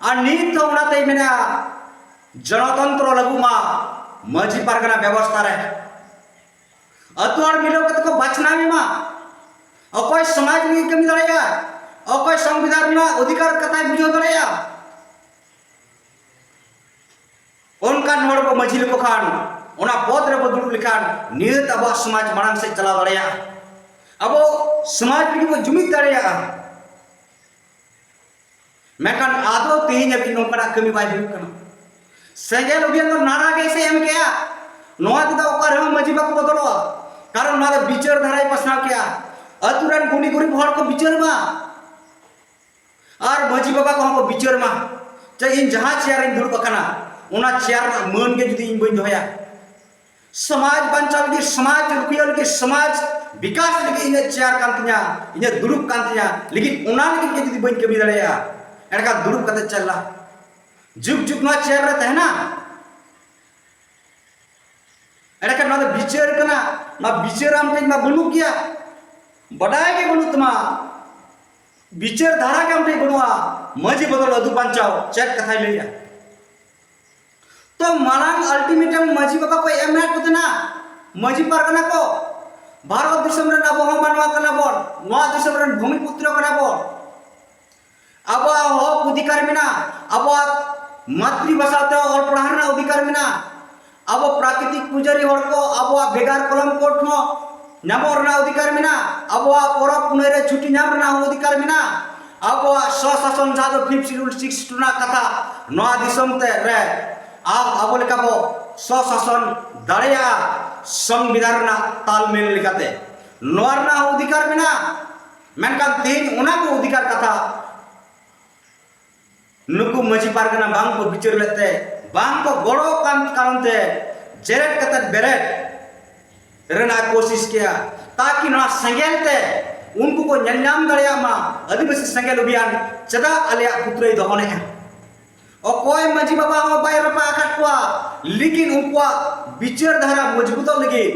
ᱟᱨ ᱱᱤᱛ ᱦᱚᱸ ᱚᱱᱟᱛᱮᱭ ᱢᱮᱱᱮᱜᱼᱟ, ᱜᱚᱱᱚᱛᱚᱱᱛᱨᱚ ᱞᱟᱹᱜᱩᱜ ᱢᱟ ᱢᱟᱹᱡᱷᱤ ᱯᱟᱨᱜᱟᱱᱟ ᱵᱮᱵᱚᱥᱛᱷᱟ ᱨᱮ᱾ ᱟᱹᱛᱩ ᱦᱚᱲ ᱢᱤᱞᱟᱹᱣ ᱠᱟᱛᱮ ᱠᱚ ᱵᱟᱪᱷᱱᱟᱣ ᱮᱢᱟ, ᱚᱠᱚᱭ ᱥᱚᱢᱟᱡᱽ ᱞᱟᱹᱜᱤᱫ ᱠᱟᱹᱢᱤ ᱫᱟᱲᱮᱭᱟᱜᱼᱟ, ᱚᱠᱚᱭ ᱥᱚᱝᱵᱤᱫᱷᱟᱱ ᱨᱮᱱᱟᱜ ᱚᱫᱷᱤᱠᱟᱨ ᱠᱟᱛᱷᱟᱭ ᱵᱩᱡᱷᱟᱹᱣ ᱫᱟᱲᱮᱭᱟᱜᱼᱟ, ᱚᱱᱠᱟᱱ ᱦᱚᱲ ᱵᱚ ᱢᱟᱹᱡᱷᱤ ᱞᱮᱠᱚ ᱠᱷᱟᱱ, ᱚᱱᱟ ᱯᱚᱫᱽ ᱨᱮᱵᱚ ᱫᱩᱲᱩᱵ ᱞᱮᱠᱷᱟᱱ ᱱᱤᱦᱟᱹᱛ ᱟᱵᱚᱣᱟᱜ ᱥᱚᱢᱟᱡᱽ ᱢᱟᱲᱟᱝ ᱥᱮᱫ ᱪᱟᱞᱟᱣ ᱫᱟᱲᱮᱭᱟᱜᱼᱟ, ᱟᱵᱚ ᱥᱚᱢᱟᱡᱽ ᱞᱟᱹᱜᱤᱫ ᱵᱚ ᱡᱩᱢᱤᱫ ᱫᱟᱲᱮᱭᱟᱜᱼᱟ᱾ ᱢᱮᱱᱠᱷᱟᱱ ᱟᱫᱚ ᱛᱮᱦᱮᱧ ᱦᱟᱹᱵᱤᱡ ᱱᱚᱝᱠᱟᱱᱟᱜ ᱠᱟᱹᱢᱤ ᱵᱟᱭ ᱦᱩᱭᱩᱜ ᱠᱟᱱᱟ᱾ ᱥᱮᱸᱜᱮᱞ ᱚᱵᱷᱤᱭᱟᱱ ᱫᱚ ᱱᱟᱨᱟ ᱜᱮ ᱥᱮ ᱮᱢ ᱠᱮᱜᱼᱟ, ᱱᱚᱣᱟ ᱛᱮᱫᱚ ᱚᱠᱟ ᱨᱮᱦᱚᱸ ᱢᱟᱹᱡᱷᱤ ᱵᱟᱠᱚ ᱵᱚᱫᱚᱞᱚᱜᱼᱟ, ᱠᱟᱨᱚᱱ ᱱᱚᱣᱟ ᱫᱚ ᱵᱤᱪᱟᱹᱨ ᱫᱷᱟᱨᱟᱭ ᱯᱟᱥᱱᱟᱣ ᱠᱮᱜᱼᱟ᱾ ᱟᱹᱛᱩ ᱨᱮᱱ ᱜᱩᱱᱤ ᱜᱩᱨᱤᱵ ᱦᱚᱲ ᱠᱚ ᱵᱤᱪᱟᱹᱨ ᱢᱟ, ᱟᱨ ᱢᱟᱹᱡᱷᱤ ᱵᱟᱵᱟ ᱠᱚᱦᱚᱸ ᱠᱚ ᱵᱤᱪᱟᱹᱨ ᱢᱟ, ᱡᱮ ᱤᱧ ᱡᱟᱦᱟᱸ ᱪᱮᱭᱟᱨ ᱨᱤᱧ ᱫᱩᱲᱩᱵ ᱟᱠᱟᱱᱟ, ᱚᱱᱟ ᱪᱮᱭᱟᱨ ᱨᱮᱱᱟᱜ ᱢᱟᱹᱱ ᱜᱮ ᱡᱩᱫᱤ ᱤᱧ ᱵᱟᱹᱧ ᱫᱚᱦᱚᱭᱟ, ᱥᱚᱢᱟᱡᱽ ᱵᱟᱧᱪᱟᱣ ᱞᱟᱹᱜᱤᱫ, ᱥᱚᱢᱟᱡᱽ ᱨᱩᱠᱷᱤᱭᱟᱹ ᱞᱟᱹᱜᱤᱫ, ᱥᱚᱢᱟᱡᱽ ᱵᱤᱠᱟᱥ ᱞᱟᱹᱜᱤᱫ ᱤᱧᱟᱹᱜ ᱪᱮᱭᱟᱨ ᱠᱟᱱ ᱛᱤᱧᱟ, ᱤᱧᱟᱹᱜ ᱫᱩᱲᱩᱵ ᱠᱟᱱ ᱛᱤᱧᱟ, ᱞᱟᱹᱜᱤᱫ ᱚᱱᱟ ᱞᱟᱹᱜᱤᱫ ᱜᱮ ᱡᱩᱫᱤ ᱵᱟᱹᱧ ᱠᱟᱹᱢᱤ ᱫᱟᱲᱮᱭᱟᱜᱼᱟ, ᱮᱱᱠᱷᱟᱱ ᱫᱩᱲᱩᱵ ᱠᱟᱛᱮ ᱪᱮᱫ ᱞᱟᱵᱷ? ᱡᱩᱜᱽ ᱡᱩᱜᱽ ᱱᱚᱣᱟ ᱪᱮᱭᱟᱨ ᱨᱮ ᱛᱟᱦᱮᱱᱟ? ᱮᱸᱰᱮᱠᱷᱟᱱ ᱱᱚᱣᱟ ᱫᱚ ᱵᱤᱪᱟᱹᱨ ᱠᱟᱱᱟ᱾ ᱱᱚᱣᱟ ᱵᱤᱪᱟᱹᱨ ᱟᱢ ᱴᱷᱮᱱ ᱢᱟ ᱵᱟᱹᱱᱩᱜ ᱜᱮᱭᱟ, ᱵᱟᱰᱟᱭ ᱜᱮ ᱵᱟᱹᱱᱩᱜ ᱛᱟᱢᱟ, ᱵᱤᱪᱟᱹᱨ ᱫᱷᱟᱨᱟ ᱜᱮ ᱟᱢ ᱴᱷᱮᱱ ᱵᱟᱹᱱᱩᱜᱼᱟ᱾ ᱢᱟᱹᱡᱷᱤ ᱵᱚᱫᱚᱞ ᱟᱹᱫᱩ ᱵᱟᱧᱪᱟᱣ ᱪᱮᱫ ᱠᱟᱛᱷᱟᱭ ᱞᱟᱹᱭᱟ? ᱛᱚ ᱢᱟᱲᱟᱝ ᱟᱞᱴᱤᱢᱮᱴᱟᱢ ᱢᱟᱹᱡᱷᱤ ᱵᱟᱵᱟ ᱠᱚ ᱮᱢ ᱢᱮᱱᱟᱜ ᱠᱚ ᱛᱟᱦᱮᱱᱟ, ᱢᱟᱹᱡᱷᱤ ᱯᱟᱨᱜᱟᱱᱟ ᱠᱚ, ᱵᱷᱟᱨᱚᱛ ᱫᱤᱥᱚᱢ ᱨᱮᱱ ᱟᱵᱚ ᱦᱚᱸ ᱢᱟᱱᱣᱟ ᱠᱟᱱᱟ ᱵᱚᱱ, ᱱᱚᱣᱟ ᱫᱤᱥᱚᱢ ᱨᱮᱱ ᱵᱷᱩᱢᱤ ᱯᱩᱛᱨᱚ ᱠᱟᱱᱟ ᱵᱚᱱ, ᱟᱵᱚᱣᱟᱜ ᱦᱚᱠ ᱚᱫᱷᱤᱠᱟᱨ ᱢᱮᱱᱟᱜᱼᱟ, ᱟᱵᱚᱣᱟᱜ ᱢᱟᱛᱨᱤ ᱵᱷᱟᱥᱟ ᱛᱮ ᱚᱞ ᱯᱟᱲᱦᱟᱣ ᱨᱮᱱᱟᱜ ᱚᱫᱷᱤᱠᱟᱨ ᱢᱮᱱᱟᱜᱼᱟ, ᱟᱵᱚ ᱯᱨᱟᱠᱨᱤᱛᱤᱠ ᱯᱩᱡᱟᱹᱨᱤ ᱦᱚᱲ ᱠᱚ ᱟᱵᱚᱣᱟᱜ ᱵᱷᱮᱜᱟᱨ ᱠᱚᱞᱚᱢ ᱠᱳᱰ ᱦᱚᱸ ᱧᱟᱢᱚᱜ ᱨᱮᱱᱟᱜ ᱚᱫᱷᱤᱠᱟᱨ ᱢᱮᱱᱟᱜᱼᱟ, ᱟᱵᱚᱣᱟᱜ ᱯᱚᱨᱚᱵᱽ ᱯᱩᱱᱟᱹᱭ ᱨᱮ ᱪᱷᱩᱴᱤ ᱧᱟᱢ ᱨᱮᱱᱟᱜ ᱦᱚᱸ ᱚᱫᱷᱤᱠᱟᱨ ᱢᱮᱱᱟᱜᱼᱟ, ᱟᱵᱚᱣᱟᱜ ᱥᱚᱥᱟᱥᱚᱱ ᱡᱟᱦᱟᱸ ᱫᱚ ᱯᱷᱤᱯᱛᱷ ᱥᱤᱰᱩᱞ ᱥᱤᱠᱥ ᱨᱮᱱᱟᱜ ᱠᱟᱛᱷᱟ, ᱱᱚᱣᱟ ᱫᱤᱥᱚᱢ ᱛᱮ ᱨᱮ ᱟᱵ-, ᱟᱵᱚ ᱞᱮᱠᱟ ᱵᱚ ᱥᱚᱥᱟᱥᱚᱱ ᱫᱟᱲᱮᱭᱟᱜᱼᱟ ᱥᱚᱝᱵᱤᱫᱷᱟᱱ ᱨᱮᱱᱟᱜ ᱛᱟᱞᱢᱮᱞ ᱞᱮᱠᱟᱛᱮ, ᱱᱚᱣᱟ ᱨᱮᱱᱟᱜ ᱦᱚᱸ ᱚᱫᱷᱤᱠᱟᱨ ᱢᱮᱱᱟᱜᱼᱟ᱾ ᱢᱮᱱᱠᱷᱟᱱ ᱛᱮᱦᱮᱧ ᱚᱱᱟ ᱠᱚ ᱚᱫᱷᱤᱠᱟᱨ ᱠᱟᱛᱷᱟ ᱱᱩᱠᱩ ᱢᱟᱹᱡᱷᱤ ᱯᱟᱨᱜᱟᱱᱟ ᱵᱟᱝ ᱠᱚ ᱵᱤᱪᱟᱹᱨ ᱞᱮᱫ ᱛᱮ, ᱵᱟᱝ ᱠᱚ ᱜᱚᱲᱚ ᱠᱟᱱ ᱠᱟᱨᱚᱱ ᱛᱮ ᱡᱮᱨᱮᱫ ᱠᱟᱛᱮ ᱵᱮᱨᱮᱫ ᱨᱮᱱᱟᱜ ᱠᱳᱥᱤᱥ ᱠᱮᱭᱟ, ᱛᱟᱠᱤ ᱱᱚᱣᱟ ᱥᱮᱸᱜᱮᱞ ᱛᱮ ᱩᱱᱠᱩ ᱠᱚ ᱧᱮᱞ ᱧᱟᱢ ᱫᱟᱲᱮᱭᱟᱜ ᱢᱟ ᱟᱹᱫᱤᱵᱟᱹᱥᱤ ᱥᱮᱸᱜᱮᱞ ᱚᱵᱷᱤᱭᱟᱱ ᱪᱮᱫᱟᱜ ᱟᱞᱮᱭᱟᱜ ᱯᱩᱛᱨᱟᱹᱭ ᱫᱚᱦᱚᱱᱮᱜᱼᱟ᱾ ᱚᱠᱚᱭ ᱢᱟᱹᱡᱷᱤ ᱵᱟᱵᱟ ᱦᱚᱸ ᱵᱟᱭ ᱨᱟᱯᱟᱜ ᱟᱠᱟᱫ ᱠᱚᱣᱟ, ᱞᱮᱠᱤᱱ ᱩᱱᱠᱩᱣᱟᱜ ᱵᱤᱪᱟᱹᱨ ᱫᱷᱟᱨᱟ ᱢᱚᱡᱽᱵᱩᱛᱚᱜ ᱞᱟᱹᱜᱤᱫ,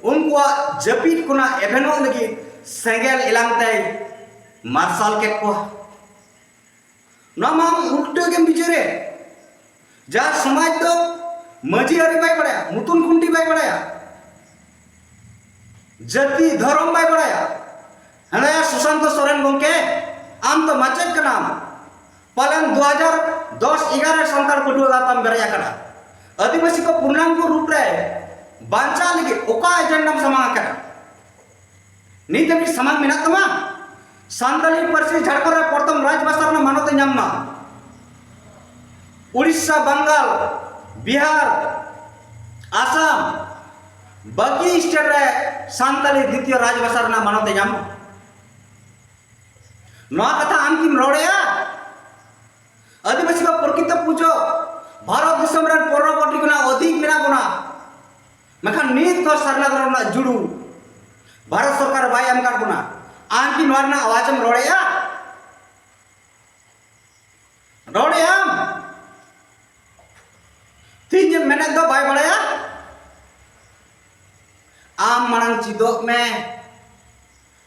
ᱩᱱᱠᱩᱣᱟᱜ ᱡᱟᱹᱯᱤᱫ ᱠᱷᱚᱱᱟᱜ ᱮᱵᱷᱮᱱᱚᱜ ᱞᱟᱹᱜᱤᱫ ᱥᱮᱸᱜᱮᱞ ᱮᱞᱟᱝ ᱛᱮᱭ ᱢᱟᱨᱥᱟᱞ ᱠᱮᱫ ᱠᱚᱣᱟ᱾ ᱱᱚᱣᱟ ᱢᱟ ᱟᱢ ᱩᱞᱴᱟᱹ ᱜᱮᱢ ᱵᱤᱪᱟᱹᱨᱮᱫ᱾ ᱡᱟ ᱥᱚᱢᱟᱡᱽ ᱫᱚ ᱢᱟᱹᱡᱷᱤ ᱟᱹᱨᱤ ᱵᱟᱭ ᱵᱟᱲᱟᱭᱟ, ᱢᱩᱛᱩᱱ ᱠᱷᱩᱱᱴᱤ ᱵᱟᱭ ᱵᱟᱲᱟᱭᱟ, ᱡᱟᱹᱛᱤ ᱫᱷᱚᱨᱚᱢ ᱵᱟᱭ ᱵᱟᱲᱟᱭᱟ᱾ ᱦᱮᱸ, ᱥᱩᱥᱟᱱᱛᱚ ᱥᱚᱨᱮᱱ ᱜᱚᱢᱠᱮ, ᱟᱢ ᱫᱚ ᱢᱟᱪᱮᱫ ᱠᱟᱱᱟᱢ, ᱯᱟᱞᱮᱱ ᱫᱩ ᱦᱟᱡᱟᱨ ᱫᱚᱥ ᱮᱜᱟᱨᱚ ᱨᱮ ᱥᱟᱱᱛᱟᱲ ᱯᱟᱹᱴᱷᱩᱣᱟᱹ ᱜᱟᱶᱛᱟᱢ ᱵᱮᱨᱮᱫ ᱟᱠᱟᱱᱟ᱾ ᱟᱹᱫᱤᱵᱟᱹᱥᱤ ᱠᱚ ᱯᱩᱨᱱᱟᱝᱜᱚ ᱨᱩᱯ ᱨᱮ ᱵᱟᱧᱪᱟᱣ ᱞᱟᱹᱜᱤᱫ ᱚᱠᱟ ᱮᱡᱮᱱᱰᱟᱢ ᱥᱟᱢᱟᱝ ᱟᱠᱟᱱᱟ? ᱱᱤᱛ ᱦᱟᱹᱵᱤᱡ ᱥᱟᱢᱟᱝ ᱢᱮᱱᱟᱜ ᱛᱟᱢᱟ? ᱥᱟᱱᱛᱟᱲᱤ ᱯᱟᱹᱨᱥᱤ ᱡᱷᱟᱲᱠᱷᱚᱸᱰ ᱨᱮ ᱯᱨᱚᱛᱷᱚᱢ ᱨᱟᱡᱽ ᱵᱷᱟᱥᱟ ᱨᱮᱱᱟᱜ ᱢᱟᱱᱚᱛ ᱮ ᱧᱟᱢ ᱢᱟ᱾ ᱩᱲᱤᱥᱥᱟ, ᱵᱟᱝᱜᱟᱞ, ᱵᱤᱦᱟᱨ, ᱟᱥᱟᱢ, ᱵᱟᱹᱠᱤ ᱥᱴᱮᱴ ᱨᱮ ᱥᱟᱱᱛᱟᱲᱤ ᱫᱤᱛᱤᱭᱚ ᱨᱟᱡᱽ ᱵᱷᱟᱥᱟ ᱨᱮᱱᱟᱜ ᱢᱟᱱᱚᱛ ᱮ ᱧᱟᱢ ᱢᱟ᱾ ᱱᱚᱣᱟ ᱠᱟᱛᱷᱟ ᱟᱢ ᱠᱤᱢ ᱨᱚᱲᱮᱜᱼᱟ? ᱟᱹᱫᱤᱵᱟᱹᱥᱤ ᱠᱚ ᱯᱨᱚᱠᱤᱛᱚ ᱯᱩᱡᱟᱹ ᱵᱷᱟᱨᱚᱛ ᱫᱤᱥᱚᱢ ᱨᱮᱱ ᱯᱚᱱᱨᱚ ᱠᱳᱴᱤ ᱠᱷᱚᱱᱟᱜ ᱚᱫᱷᱤᱠ ᱢᱮᱱᱟᱜ ᱵᱚᱱᱟ, ᱢᱮᱱᱠᱷᱟᱱ ᱱᱤᱛ ᱦᱚᱸ ᱥᱟᱨᱱᱟ ᱫᱷᱚᱨᱚᱢ ᱨᱮᱱᱟᱜ ᱡᱩᱲᱩ ᱵᱷᱟᱨᱚᱛ ᱥᱚᱨᱠᱟᱨ ᱵᱟᱭ ᱮᱢ ᱟᱠᱟᱫ ᱵᱚᱱᱟ᱾ ᱟᱢ ᱠᱤ ᱱᱚᱣᱟ ᱨᱮᱱᱟᱜ ᱟᱣᱟᱡ ᱮᱢ ᱨᱚᱲᱮᱜᱼᱟ? ᱨᱚᱲᱮᱜ ᱟᱢ? ᱛᱤᱦᱤᱧ ᱡᱮ ᱢᱮᱱᱮᱫ ᱫᱚ ᱵᱟᱭ ᱵᱟᱲᱟᱭᱟ᱾ ᱟᱢ ᱢᱟᱲᱟᱝ ᱪᱮᱫᱚᱜ ᱢᱮ,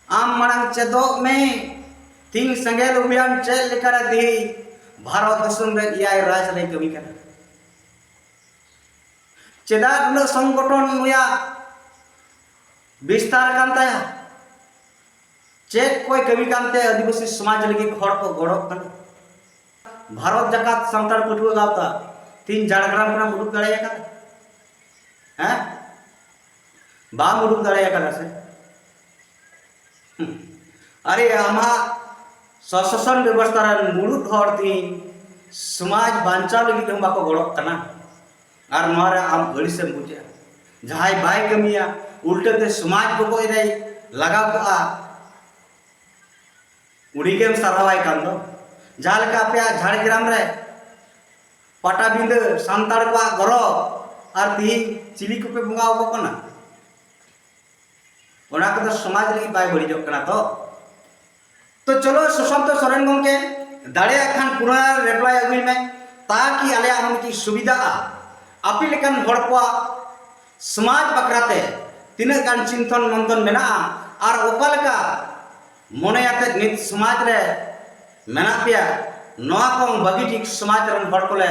ᱟᱢ ᱢᱟᱲᱟᱝ ᱪᱮᱫᱚᱜ ᱢᱮ᱾ ᱛᱤᱦᱤᱧ ᱥᱮᱸᱜᱮᱞ ᱚᱵᱷᱤᱭᱟᱱ ᱪᱮᱫ ᱞᱮᱠᱟᱨᱮ ᱛᱤᱦᱤᱧ ᱵᱷᱟᱨᱚᱛ ᱫᱤᱥᱚᱢ ᱨᱮ ᱮᱭᱟᱭ ᱨᱟᱡᱽ ᱨᱮᱭ ᱠᱟᱹᱢᱤ ᱠᱟᱱᱟ? ᱪᱮᱫᱟᱜ ᱩᱱᱟᱹᱜ ᱥᱚᱝᱜᱚᱴᱷᱚᱱ ᱱᱩᱭᱟᱜ ᱵᱤᱥᱛᱟᱨ ᱟᱠᱟᱱ ᱛᱟᱭᱟ? ᱪᱮᱫ ᱠᱚᱭ ᱠᱟᱹᱢᱤ ᱠᱟᱱᱛᱮ ᱟᱹᱫᱤᱵᱟᱹᱥᱤ ᱥᱚᱢᱟᱡᱽ ᱞᱟᱹᱜᱤᱫ ᱦᱚᱲ ᱠᱚ ᱜᱚᱲᱚᱜ ᱠᱟᱱᱟ? ᱵᱷᱟᱨᱚᱛ ᱡᱟᱠᱟᱛ ᱥᱟᱱᱛᱟᱲ ᱯᱟᱹᱴᱷᱩᱣᱟᱹ ᱜᱟᱶᱛᱟ ᱛᱤᱦᱤᱧ ᱡᱷᱟᱲᱜᱨᱟᱢ ᱠᱷᱚᱱᱟᱜ ᱩᱰᱩᱠ ᱫᱟᱲᱮ ᱟᱠᱟᱫᱟ? ᱦᱮᱸ? ᱵᱟᱢ ᱩᱰᱩᱠ ᱫᱟᱲᱮ ᱟᱠᱟᱫᱟ ᱥᱮ? ᱦᱩᱸ᱾ ᱟᱨᱮ ᱟᱢᱟᱜ ᱥᱚᱥᱟᱥᱚᱱ ᱵᱮᱵᱚᱥᱛᱷᱟ ᱨᱮᱱ ᱢᱩᱲᱩᱫ ᱦᱚᱲ ᱛᱤᱦᱤᱧ ᱥᱚᱢᱟᱡᱽ ᱵᱟᱧᱪᱟᱣ ᱞᱟᱹᱜᱤᱫ ᱦᱚᱸ ᱵᱟᱠᱚ ᱜᱚᱲᱚᱜ ᱠᱟᱱᱟ᱾ ᱟᱨ ᱱᱚᱣᱟ ᱨᱮ ᱟᱢ ᱟᱹᱲᱤᱥᱮᱢ ᱵᱩᱡᱷᱟᱹᱜᱼᱟ᱾ ᱡᱟᱦᱟᱸᱭ ᱵᱟᱭ ᱠᱟᱹᱢᱤᱭᱟ, ᱩᱞᱴᱟᱹ ᱛᱮ ᱥᱚᱢᱟᱡᱽ ᱵᱚᱠᱚᱡ ᱨᱮᱭ ᱞᱟᱜᱟᱣ ᱠᱚᱜᱼᱟ᱾ ᱩᱱᱤ ᱜᱮᱢ ᱥᱟᱨᱦᱟᱣᱟᱭ ᱠᱟᱱ ᱫᱚ᱾ ᱡᱟᱦᱟᱸ ᱞᱮᱠᱟ ᱟᱯᱮᱭᱟᱜ ᱡᱷᱟᱲᱜᱨᱟᱢ ᱨᱮ ᱯᱟᱴᱟᱵᱤᱸᱫᱟᱹ, ᱥᱟᱱᱛᱟᱲ ᱠᱚᱣᱟᱜ ᱜᱚᱨᱚᱵᱽ, ᱟᱨ ᱛᱤᱦᱤᱧ ᱪᱤᱞᱤ ᱠᱚᱯᱮ ᱵᱚᱸᱜᱟ ᱟᱠᱚ ᱠᱟᱱᱟ? ᱚᱱᱟ ᱠᱚᱫᱚ ᱥᱚᱢᱟᱡᱽ ᱞᱟᱹᱜᱤᱫ ᱵᱟᱭ ᱵᱟᱹᱲᱤᱡᱚᱜ ᱠᱟᱱᱟ ᱛᱚ? ᱛᱚ ᱪᱚᱞᱚ ᱥᱩᱥᱟᱱᱛᱚ ᱥᱚᱨᱮᱱ ᱜᱚᱢᱠᱮ, ᱫᱟᱲᱮᱭᱟᱜ ᱠᱷᱟᱱ ᱯᱩᱨᱟᱹ reply ᱟᱹᱜᱩᱭ ᱢᱮ, ᱛᱟᱠᱤ ᱟᱞᱮᱭᱟᱜ ᱦᱚᱸ ᱢᱤᱫᱴᱤᱡ ᱥᱩᱵᱤᱫᱷᱟᱜᱼᱟ᱾ ᱟᱯᱮ ᱞᱮᱠᱟᱱ ᱦᱚᱲ ᱠᱚᱣᱟᱜ ᱥᱚᱢᱟᱡᱽ ᱵᱟᱠᱷᱨᱟ ᱛᱮ ᱛᱤᱱᱟᱹᱜ ᱜᱟᱱ ᱪᱤᱱᱛᱚᱱ ᱢᱚᱱᱛᱷᱚᱱ ᱢᱮᱱᱟᱜᱼᱟ ᱟᱨ ᱚᱠᱟ ᱞᱮᱠᱟ ᱢᱚᱱᱮ ᱟᱛᱮᱫ ᱱᱤᱛ ᱥᱚᱢᱟᱡᱽ ᱨᱮ ᱢᱮᱱᱟᱜ ᱯᱮᱭᱟ, ᱱᱚᱣᱟ ᱠᱚ ᱵᱷᱟᱹᱜᱤ ᱴᱷᱤᱠ ᱥᱚᱢᱟᱡᱽ ᱨᱮᱱ ᱦᱚᱲ ᱠᱚᱞᱮ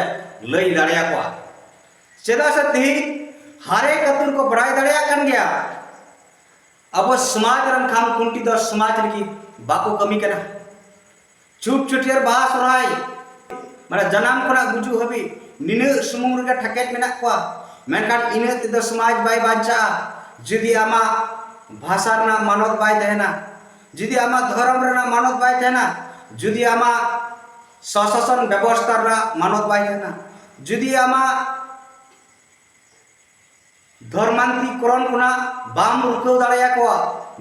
ᱞᱟᱹᱭ ᱫᱟᱲᱮᱭᱟᱠᱚᱣᱟ᱾ ᱪᱮᱫᱟᱜ ᱥᱮ ᱛᱮᱦᱮᱧ ᱦᱟᱨᱮᱠ ᱟᱹᱛᱩ ᱨᱮᱠᱚ ᱵᱟᱲᱟᱭ ᱫᱟᱲᱮᱭᱟᱜ ᱠᱟᱱ ᱜᱮᱭᱟ, ᱟᱵᱚ ᱥᱚᱢᱟᱡᱽ ᱨᱮᱱ ᱠᱷᱟᱢ ᱠᱷᱩᱱᱴᱤ ᱫᱚ ᱥᱚᱢᱟᱡᱽ ᱞᱟᱹᱜᱤᱫ ᱵᱟᱠᱚ ᱠᱟᱹᱢᱤ ᱠᱟᱱᱟ᱾ ᱪᱷᱩᱴ ᱪᱷᱟᱹᱴᱭᱟᱹᱨ, ᱵᱟᱦᱟ ᱥᱚᱨᱦᱟᱭ, ᱢᱟᱱᱮ ᱡᱟᱱᱟᱢ ᱠᱷᱚᱱᱟᱜ ᱜᱩᱡᱩᱜ ᱦᱟᱹᱵᱤᱡ ᱱᱤᱱᱟᱹᱜ ᱥᱩᱢᱩᱝ ᱨᱮᱜᱮ ᱴᱷᱟᱠᱮᱫ ᱢᱮᱱᱟᱜ ᱠᱚᱣᱟ, ᱢᱮᱱᱠᱷᱟᱱ ᱤᱱᱟᱹᱜ ᱛᱮᱫᱚ ᱥᱚᱢᱟᱡᱽ ᱵᱟᱭ ᱵᱟᱧᱪᱟᱜᱼᱟ᱾ ᱡᱩᱫᱤ ᱟᱢᱟᱜ ᱵᱷᱟᱥᱟ ᱨᱮᱱᱟᱜ ᱢᱟᱱᱚᱛ ᱵᱟᱭ ᱛᱟᱦᱮᱱᱟ, ᱡᱩᱫᱤ ᱟᱢᱟᱜ ᱫᱷᱚᱨᱚᱢ ᱨᱮᱱᱟᱜ ᱢᱟᱱᱚᱛ ᱵᱟᱭ ᱛᱟᱦᱮᱱᱟ, ᱡᱩᱫᱤ ᱟᱢᱟᱜ ᱥᱚᱥᱟᱥᱚᱱ ᱵᱮᱵᱚᱥᱛᱷᱟ ᱨᱮᱱᱟᱜ ᱢᱟᱱᱚᱛ ᱵᱟᱭ ᱛᱟᱦᱮᱱᱟ, ᱡᱩᱫᱤ ᱟᱢᱟᱜ ᱫᱷᱚᱨᱢᱟᱱᱛᱤᱠᱚᱨᱚᱱ ᱠᱷᱚᱱᱟᱜ ᱵᱟᱢ ᱨᱩᱠᱷᱟᱹᱣ ᱫᱟᱲᱮᱭᱟᱠᱚᱣᱟ,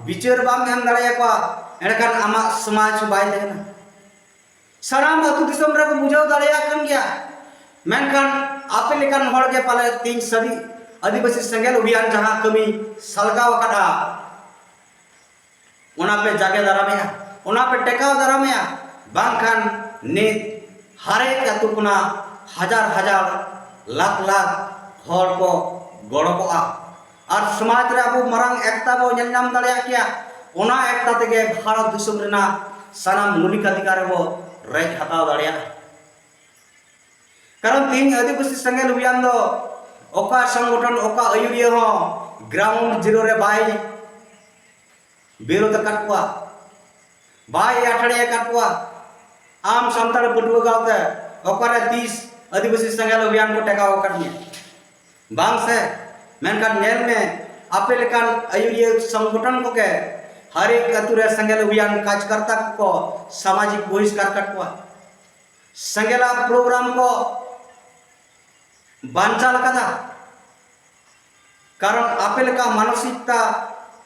ᱵᱤᱪᱟᱹᱨ ᱵᱟᱢ ᱮᱢ ᱫᱟᱲᱮᱭᱟᱠᱚᱣᱟ, ᱮᱸᱰᱮᱠᱷᱟᱱ ᱟᱢᱟᱜ ᱥᱚᱢᱟᱡᱽ ᱵᱟᱭ ᱛᱟᱦᱮᱱᱟ᱾ ᱥᱟᱱᱟᱢ ᱟᱹᱛᱩ ᱫᱤᱥᱚᱢ ᱨᱮᱠᱚ ᱵᱩᱡᱷᱟᱹᱣ ᱫᱟᱲᱮᱭᱟᱜ ᱠᱟᱱ ᱜᱮᱭᱟ, ᱢᱮᱱᱠᱷᱟᱱ ᱟᱯᱮ ᱞᱮᱠᱟᱱ ᱦᱚᱲ ᱜᱮ ᱯᱟᱞᱮ ᱛᱤᱧ ᱥᱟᱹᱨᱤ ᱟᱹᱫᱤᱵᱟᱹᱥᱤ ᱥᱮᱸᱜᱮᱞ ᱚᱵᱷᱤᱭᱟᱱ ᱡᱟᱦᱟᱸ ᱠᱟᱹᱢᱤ ᱥᱟᱞᱜᱟᱣ ᱟᱠᱟᱫᱼᱟ, ᱚᱱᱟ ᱯᱮ ᱡᱟᱜᱮ ᱫᱟᱨᱟᱢᱮᱜᱼᱟ, ᱚᱱᱟ ᱯᱮ ᱴᱮᱠᱟᱣ ᱫᱟᱨᱟᱢᱮᱜᱼᱟ, ᱵᱟᱝᱠᱷᱟᱱ ᱱᱤᱛ ᱦᱟᱨᱮᱠ ᱟᱹᱛᱩ ᱠᱷᱚᱱᱟᱜ ᱦᱟᱡᱟᱨ ᱦᱟᱡᱟᱨ, ᱞᱟᱠᱷ ᱞᱟᱠᱷ ᱦᱚᱲ ᱠᱚ ᱜᱚᱲᱚ ᱠᱚᱜᱼᱟ ᱟᱨ ᱥᱚᱢᱟᱡᱽ ᱨᱮ ᱟᱵᱚ ᱢᱟᱨᱟᱝ ᱮᱠᱛᱟ ᱵᱚ ᱧᱮᱞ ᱧᱟᱢ ᱫᱟᱲᱮᱭᱟᱜ ᱠᱮᱭᱟ᱾ ᱚᱱᱟ ᱮᱠᱛᱟ ᱛᱮᱜᱮ ᱵᱷᱟᱨᱚᱛ ᱫᱤᱥᱚᱢ ᱨᱮᱱᱟᱜ ᱥᱟᱱᱟᱢ ᱢᱳᱞᱤᱠ ᱚᱫᱷᱤᱠᱟᱨ ᱵᱚ ᱨᱮᱡ ᱦᱟᱛᱟᱣ ᱫᱟᱲᱮᱭᱟᱜᱼᱟ᱾ ᱠᱟᱨᱚᱱ ᱛᱮᱦᱮᱧ ᱟᱹᱫᱤᱵᱟᱹᱥᱤ ᱥᱮᱸᱜᱮᱞ ᱚᱵᱷᱤᱭᱟᱱ ᱫᱚ ᱚᱠᱟ ᱥᱚᱝᱜᱚᱴᱷᱚᱱ, ᱚᱠᱟ ᱟᱹᱭᱩᱨᱤᱭᱟᱹ ᱦᱚᱸ ground zero ᱨᱮ ᱵᱟᱭ ᱵᱤᱨᱳᱫ ᱟᱠᱟᱫ ᱠᱚᱣᱟ, ᱵᱟᱭ ᱟᱴᱷᱟᱲᱮ ᱟᱠᱟᱫ ᱠᱚᱣᱟ᱾ ᱟᱢ ᱥᱟᱱᱛᱟᱲ ᱯᱟᱹᱴᱷᱩᱣᱟᱹ ᱜᱟᱶᱛᱟ ᱚᱠᱟᱨᱮ ᱛᱤᱥ ᱟᱹᱫᱤᱵᱟᱹᱥᱤ ᱥᱮᱸᱜᱮᱞ ᱚᱵᱷᱤᱭᱟᱱ ᱠᱚ ᱴᱮᱠᱟᱣ ᱟᱠᱟᱫ ᱢᱮᱭᱟ? ᱵᱟᱝ ᱥᱮ? ᱢᱮᱱᱠᱷᱟᱱ ᱧᱮᱞ ᱢᱮ, ᱟᱯᱮ ᱞᱮᱠᱟᱱ ᱟᱹᱭᱩᱨᱤᱭᱟᱹ ᱥᱚᱝᱜᱚᱴᱷᱚᱱ ᱠᱚᱜᱮ ᱦᱟᱨᱮᱠ ᱟᱹᱛᱩ ᱨᱮ ᱥᱮᱸᱜᱮᱞ ᱚᱵᱷᱤᱭᱟᱱ ᱠᱟᱨᱡᱚᱠᱚᱨᱛᱟ ᱠᱚᱠᱚ ᱥᱟᱢᱟᱡᱤᱠ ᱵᱚᱦᱤᱥᱠᱟᱨ ᱟᱠᱟᱫ ᱠᱚᱣᱟ᱾ ᱥᱮᱸᱜᱮᱞᱟᱜ program ᱠᱚ ᱵᱟᱧᱪᱟᱣ ᱟᱠᱟᱫᱟ᱾ ᱠᱟᱨᱚᱱ ᱟᱯᱮ ᱞᱮᱠᱟ ᱢᱟᱱᱚᱥᱤᱠᱛᱟ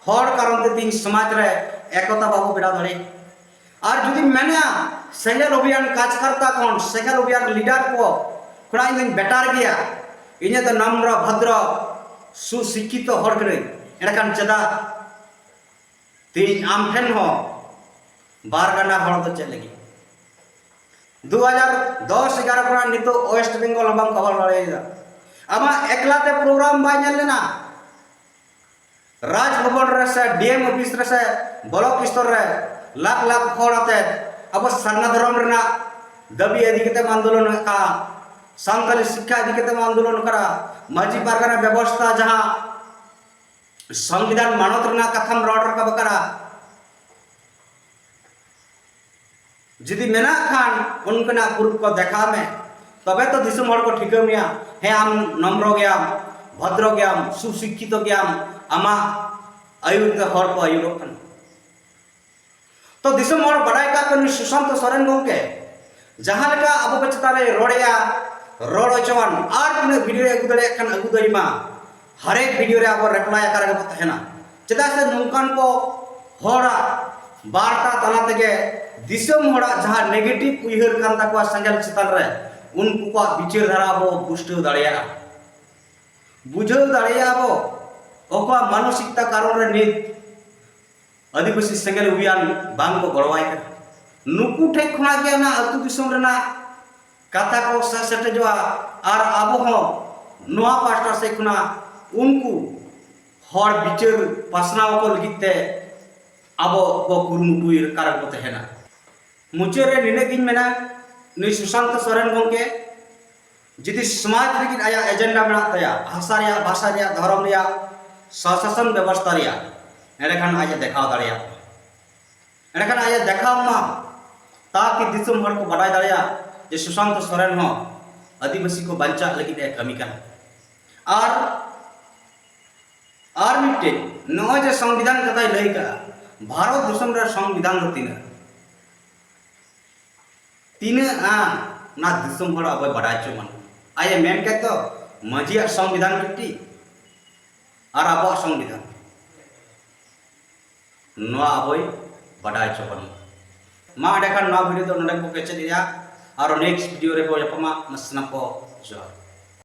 ᱦᱚᱲ ᱠᱟᱨᱚᱱ ᱛᱮ ᱛᱮᱦᱮᱧ ᱥᱚᱢᱟᱡᱽ ᱨᱮ ᱮᱠᱚᱛᱟ ᱵᱟᱵᱚ ᱵᱮᱱᱟᱣ ᱫᱟᱲᱮᱭᱟᱜᱼᱟ᱾ ᱟᱨ ᱡᱩᱫᱤᱢ ᱢᱮᱱᱟ ᱥᱮᱸᱜᱮᱞ ᱚᱵᱷᱤᱭᱟᱱ ᱠᱟᱡᱽᱠᱟᱨᱛᱟ ᱠᱷᱚᱱ, ᱥᱮᱸᱜᱮᱞ ᱚᱵᱷᱤᱭᱟᱱ ᱞᱤᱰᱟᱨ ᱠᱚ ᱠᱷᱚᱱᱟᱜ ᱤᱧ ᱫᱚᱧ ᱵᱮᱴᱟᱨ ᱜᱮᱭᱟ, ᱤᱧᱟᱹᱜ ᱫᱚ ᱱᱚᱢᱨᱚ ᱵᱷᱚᱫᱨᱚ ᱥᱩᱥᱤᱠᱠᱷᱤᱛᱚ ᱦᱚᱲ ᱠᱟᱹᱱᱟᱹᱧ, ᱮᱸᱰᱮᱠᱷᱟᱱ ᱪᱮᱫᱟᱜ ᱛᱮᱦᱮᱧ ᱟᱢ ᱴᱷᱮᱱ ᱦᱚᱸ ᱵᱟᱨ ᱜᱟᱱᱰᱟ ᱦᱚᱲ ᱫᱚ ᱪᱮᱫ ᱞᱟᱹᱜᱤᱫ? ᱫᱩ ᱦᱟᱡᱟᱨ ᱫᱚᱥ ᱮᱜᱟᱨᱚ ᱠᱷᱚᱱᱟᱜ ᱱᱤᱛᱚᱜ ᱳᱭᱮᱥᱴ ᱵᱮᱝᱜᱚᱞ ᱦᱚᱸ ᱵᱟᱢ ᱠᱟᱵᱷᱟᱨ ᱫᱟᱲᱮᱭᱟᱫᱟ᱾ ᱟᱢᱟᱜ ᱮᱠᱞᱟ ᱛᱮ ᱯᱨᱳᱜᱨᱟᱢ ᱵᱟᱭ ᱧᱮᱞ ᱞᱮᱱᱟ᱾ ᱨᱟᱡᱽ ᱵᱷᱚᱵᱚᱱ ᱨᱮ ᱥᱮ ᱰᱤ ᱮᱢ ᱚᱯᱷᱤᱥ ᱨᱮ ᱥᱮ ᱵᱞᱚᱠ ᱥᱛᱚᱨ ᱨᱮ ᱞᱟᱠᱷ ᱞᱟᱠᱷ ᱦᱚᱲ ᱟᱛᱮ ᱟᱵᱚ ᱥᱟᱨᱱᱟ ᱫᱷᱚᱨᱚᱢ ᱨᱮᱱᱟᱜ ᱫᱟᱹᱵᱤ ᱤᱫᱤ ᱠᱟᱛᱮ ᱟᱱᱫᱳᱞᱚᱱ ᱟᱠᱟᱫ, ᱥᱟᱱᱛᱟᱞᱤ ᱥᱤᱠᱠᱷᱟ ᱤᱫᱤ ᱠᱟᱛᱮ ᱟᱱᱫᱳᱞᱚᱱ ᱟᱠᱟᱫᱟ, ᱢᱟᱹᱡᱷᱤ ᱯᱟᱨᱜᱟᱱᱟ ᱵᱮᱵᱚᱥᱛᱷᱟ ᱡᱟᱦᱟᱸ ᱥᱚᱝᱵᱤᱫᱷᱟᱱ ᱢᱟᱱᱚᱛ ᱨᱮᱱᱟᱜ ᱠᱟᱛᱷᱟᱢ ᱨᱚᱲ ᱨᱟᱠᱟᱵ ᱟᱠᱟᱫᱟ᱾ ᱡᱩᱫᱤ ᱢᱮᱱᱟᱜ ᱠᱷᱟᱱ ᱚᱱᱠᱟᱱᱟᱜ ᱯᱨᱩᱯ ᱠᱚ ᱫᱮᱠᱷᱟᱣ ᱢᱮ, ᱛᱚᱵᱮ ᱛᱚ ᱫᱤᱥᱚᱢ ᱦᱚᱲ ᱠᱚ ᱴᱷᱤᱠᱟᱹ ᱢᱮᱭᱟ, ᱦᱮᱸ, ᱟᱢ ᱱᱚᱢᱨᱚ ᱜᱮᱭᱟᱢ, ᱵᱷᱚᱫᱨᱚ ᱜᱮᱭᱟᱢ, ᱥᱩᱥᱤᱠᱠᱷᱤᱛᱚ ᱜᱮᱭᱟᱢ, ᱟᱢᱟᱜ ᱟᱹᱭᱩᱨ ᱛᱮ ᱦᱚᱲ ᱠᱚ ᱟᱹᱭᱩᱨᱚᱜ ᱠᱟᱱᱟ᱾ ᱛᱚ ᱫᱤᱥᱚᱢ ᱦᱚᱲ ᱵᱟᱰᱟᱭ ᱠᱟᱜ ᱠᱚ ᱱᱩᱭ ᱥᱩᱥᱟᱱᱛᱚ ᱥᱚᱨᱮᱱ ᱜᱚᱢᱠᱮ ᱡᱟᱦᱟᱸ ᱞᱮᱠᱟ ᱟᱵᱚ ᱠᱚ ᱪᱮᱛᱟᱱ ᱨᱮ ᱨᱚᱲᱮᱭᱟ, ᱨᱚᱲ ᱦᱚᱪᱚᱣᱟᱱ, ᱟᱨ ᱛᱤᱱᱟᱹᱜ ᱵᱷᱤᱰᱤᱭᱳ ᱨᱮ ᱟᱹᱜᱩ ᱫᱟᱲᱮᱭᱟᱜ ᱠᱷᱟᱱ ᱟᱹᱜᱩ ᱫᱟᱲᱮᱭᱟᱜ ᱢᱟ, ᱦᱟᱨᱮᱠ ᱵᱷᱤᱰᱤᱭᱳ ᱨᱮ ᱟᱵᱚ ᱨᱮᱯᱞᱟᱭ ᱟᱠᱟᱫ ᱨᱮᱜᱮ ᱵᱚ ᱛᱟᱦᱮᱱᱟ᱾ ᱪᱮᱫᱟᱜ ᱥᱮ ᱱᱚᱝᱠᱟᱱ ᱠᱚ ᱦᱚᱲᱟᱜ ᱵᱟᱨᱛᱟ ᱛᱟᱞᱟ ᱛᱮᱜᱮ ᱫᱤᱥᱚᱢ ᱦᱚᱲᱟᱜ ᱡᱟᱦᱟᱸ ᱱᱮᱜᱮᱴᱤᱵᱷ ᱩᱭᱦᱟᱹᱨ ᱠᱟᱱ ᱛᱟᱠᱚᱣᱟ ᱥᱮᱸᱜᱮᱞ ᱪᱮᱛᱟᱱ ᱨᱮ, ᱩᱱᱠᱩ ᱠᱚᱣᱟᱜ ᱵᱤᱪᱟᱹᱨ ᱫᱷᱟᱨᱟ ᱵᱚ ᱯᱩᱥᱴᱟᱹᱣ ᱫᱟᱲᱮᱭᱟᱜᱼᱟ, ᱵᱩᱡᱷᱟᱹᱣ ᱫᱟᱲᱮᱭᱟᱜᱼᱟ ᱵᱚ᱾ ᱚᱠᱚᱣᱟᱜ ᱢᱟᱱᱚᱥᱤᱠᱛᱟ ᱠᱟᱨᱚᱱ ᱨᱮ ᱱᱤᱛ ᱟᱹᱫᱤᱵᱟᱹᱥᱤ ᱥᱮᱸᱜᱮᱞ ᱦᱩᱭᱟᱱ ᱵᱟᱝ ᱠᱚ ᱜᱚᱲᱚᱣᱟᱭ ᱠᱟᱱᱟ᱾ ᱱᱩᱠᱩ ᱴᱷᱮᱱ ᱠᱷᱚᱱᱟᱜ ᱜᱮ ᱚᱱᱟ ᱟᱹᱛᱩ ᱫᱤᱥᱚᱢ ᱨᱮᱱᱟᱜ ᱠᱟᱛᱷᱟ ᱠᱚ ᱥᱮ ᱥᱮᱴᱮᱡᱚᱜᱼᱟ᱾ ᱟᱨ ᱟᱵᱚ ᱦᱚᱸ ᱱᱚᱣᱟ ᱯᱟᱦᱴᱟ ᱥᱮᱫ ᱠᱷᱚᱱᱟᱜ ᱩᱱᱠᱩ ᱦᱚᱲ ᱵᱤᱪᱟᱹᱨ ᱯᱟᱥᱱᱟᱣ ᱠᱚ ᱞᱟᱹᱜᱤᱫ ᱛᱮ ᱟᱵᱚ ᱵᱚ ᱠᱩᱨᱩᱢᱩᱴᱩᱭ ᱠᱟᱨ ᱵᱚ ᱛᱟᱦᱮᱱᱟ᱾ ᱢᱩᱪᱟᱹᱫ ᱨᱮ ᱱᱤᱱᱟᱹᱜ ᱜᱤᱧ ᱢᱮᱱᱟ, ᱱᱩᱭ ᱥᱩᱥᱟᱱᱛᱚ ᱥᱚᱨᱮᱱ ᱜᱚᱢᱠᱮ ᱡᱩᱫᱤ ᱥᱚᱢᱟᱡᱽ ᱞᱟᱹᱜᱤᱫ ᱟᱭᱟᱜ ᱮᱡᱮᱱᱰᱟ ᱢᱮᱱᱟᱜ ᱛᱟᱭᱟ, ᱦᱟᱥᱟ ᱨᱮᱭᱟᱜ, ᱵᱷᱟᱥᱟ ᱨᱮᱭᱟᱜ, ᱫᱷᱚᱨᱚᱢ ᱨᱮᱭᱟᱜ, ᱥᱚᱥᱟᱥᱚᱱ ᱵᱮᱵᱚᱥᱛᱷᱟ ᱨᱮᱭᱟᱜ, ᱮᱸᱰᱮᱠᱷᱟᱱ ᱟᱡ ᱮ ᱫᱮᱠᱷᱟᱣ ᱫᱟᱲᱮᱭᱟᱜᱼᱟ᱾ ᱮᱸᱰᱮᱠᱷᱟᱱ ᱟᱡ ᱮ ᱫᱮᱠᱷᱟᱣ ᱢᱟ, ᱛᱟᱠᱤ ᱫᱤᱥᱚᱢ ᱦᱚᱲ ᱠᱚ ᱵᱟᱰᱟᱭ ᱫᱟᱲᱮᱭᱟᱜ ᱡᱮ ᱥᱩᱥᱟᱱᱛᱚ ᱥᱚᱨᱮᱱ ᱦᱚᱸ ᱟᱹᱫᱤᱵᱟᱹᱥᱤ ᱠᱚ ᱵᱟᱧᱪᱟᱜ ᱞᱟᱹᱜᱤᱫ ᱮ ᱠᱟᱹᱢᱤ ᱠᱟᱱᱟ᱾ ᱟᱨ, ᱟᱨ ᱢᱤᱫᱴᱮᱡ, ᱱᱚᱜᱼᱚᱭ ᱡᱮ ᱥᱚᱝᱵᱤᱫᱷᱟᱱ ᱠᱟᱛᱷᱟᱭ ᱞᱟᱹᱭ ᱠᱟᱜᱼᱟ, ᱵᱷᱟᱨᱚᱛ ᱫᱤᱥᱚᱢ ᱨᱮ ᱥᱚᱝᱵᱤᱫᱷᱟᱱ ᱫᱚ ᱛᱤᱱᱟᱹᱜ? ᱛᱤᱱᱟᱹᱜ ᱟᱱ ᱚᱱᱟ ᱫᱤᱥᱚᱢ ᱦᱚᱲ ᱟᱵᱚᱭ ᱵᱟᱰᱟᱭ ᱦᱚᱪᱚ ᱵᱚᱱᱟ᱾ ᱟᱡ ᱮ ᱢᱮᱱ ᱠᱮᱫ ᱫᱚ, ᱢᱟᱹᱡᱷᱤᱭᱟᱜ ᱥᱚᱝᱵᱤᱫᱷᱟᱱ ᱢᱤᱫᱴᱤᱡ ᱟᱨ ᱟᱵᱚᱣᱟᱜ ᱥᱚᱝᱵᱤᱫᱷᱟᱱ, ᱱᱚᱣᱟ ᱟᱵᱚᱭ ᱵᱟᱰᱟᱭ ᱦᱚᱪᱚ ᱵᱚᱱᱟ᱾ ᱢᱟ ᱮᱸᱰᱮᱠᱷᱟᱱ ᱱᱚᱣᱟ video ᱫᱚ ᱱᱚᱰᱮ ᱠᱚ ᱠᱮᱪᱮᱫ ᱮᱫᱟ᱾ ᱟᱨᱚ next video ᱨᱮᱵᱚ ᱧᱟᱯᱟᱢᱟ᱾ ᱢᱟ ᱥᱟᱱᱟᱢ ᱠᱚ ᱡᱚᱦᱟᱨ᱾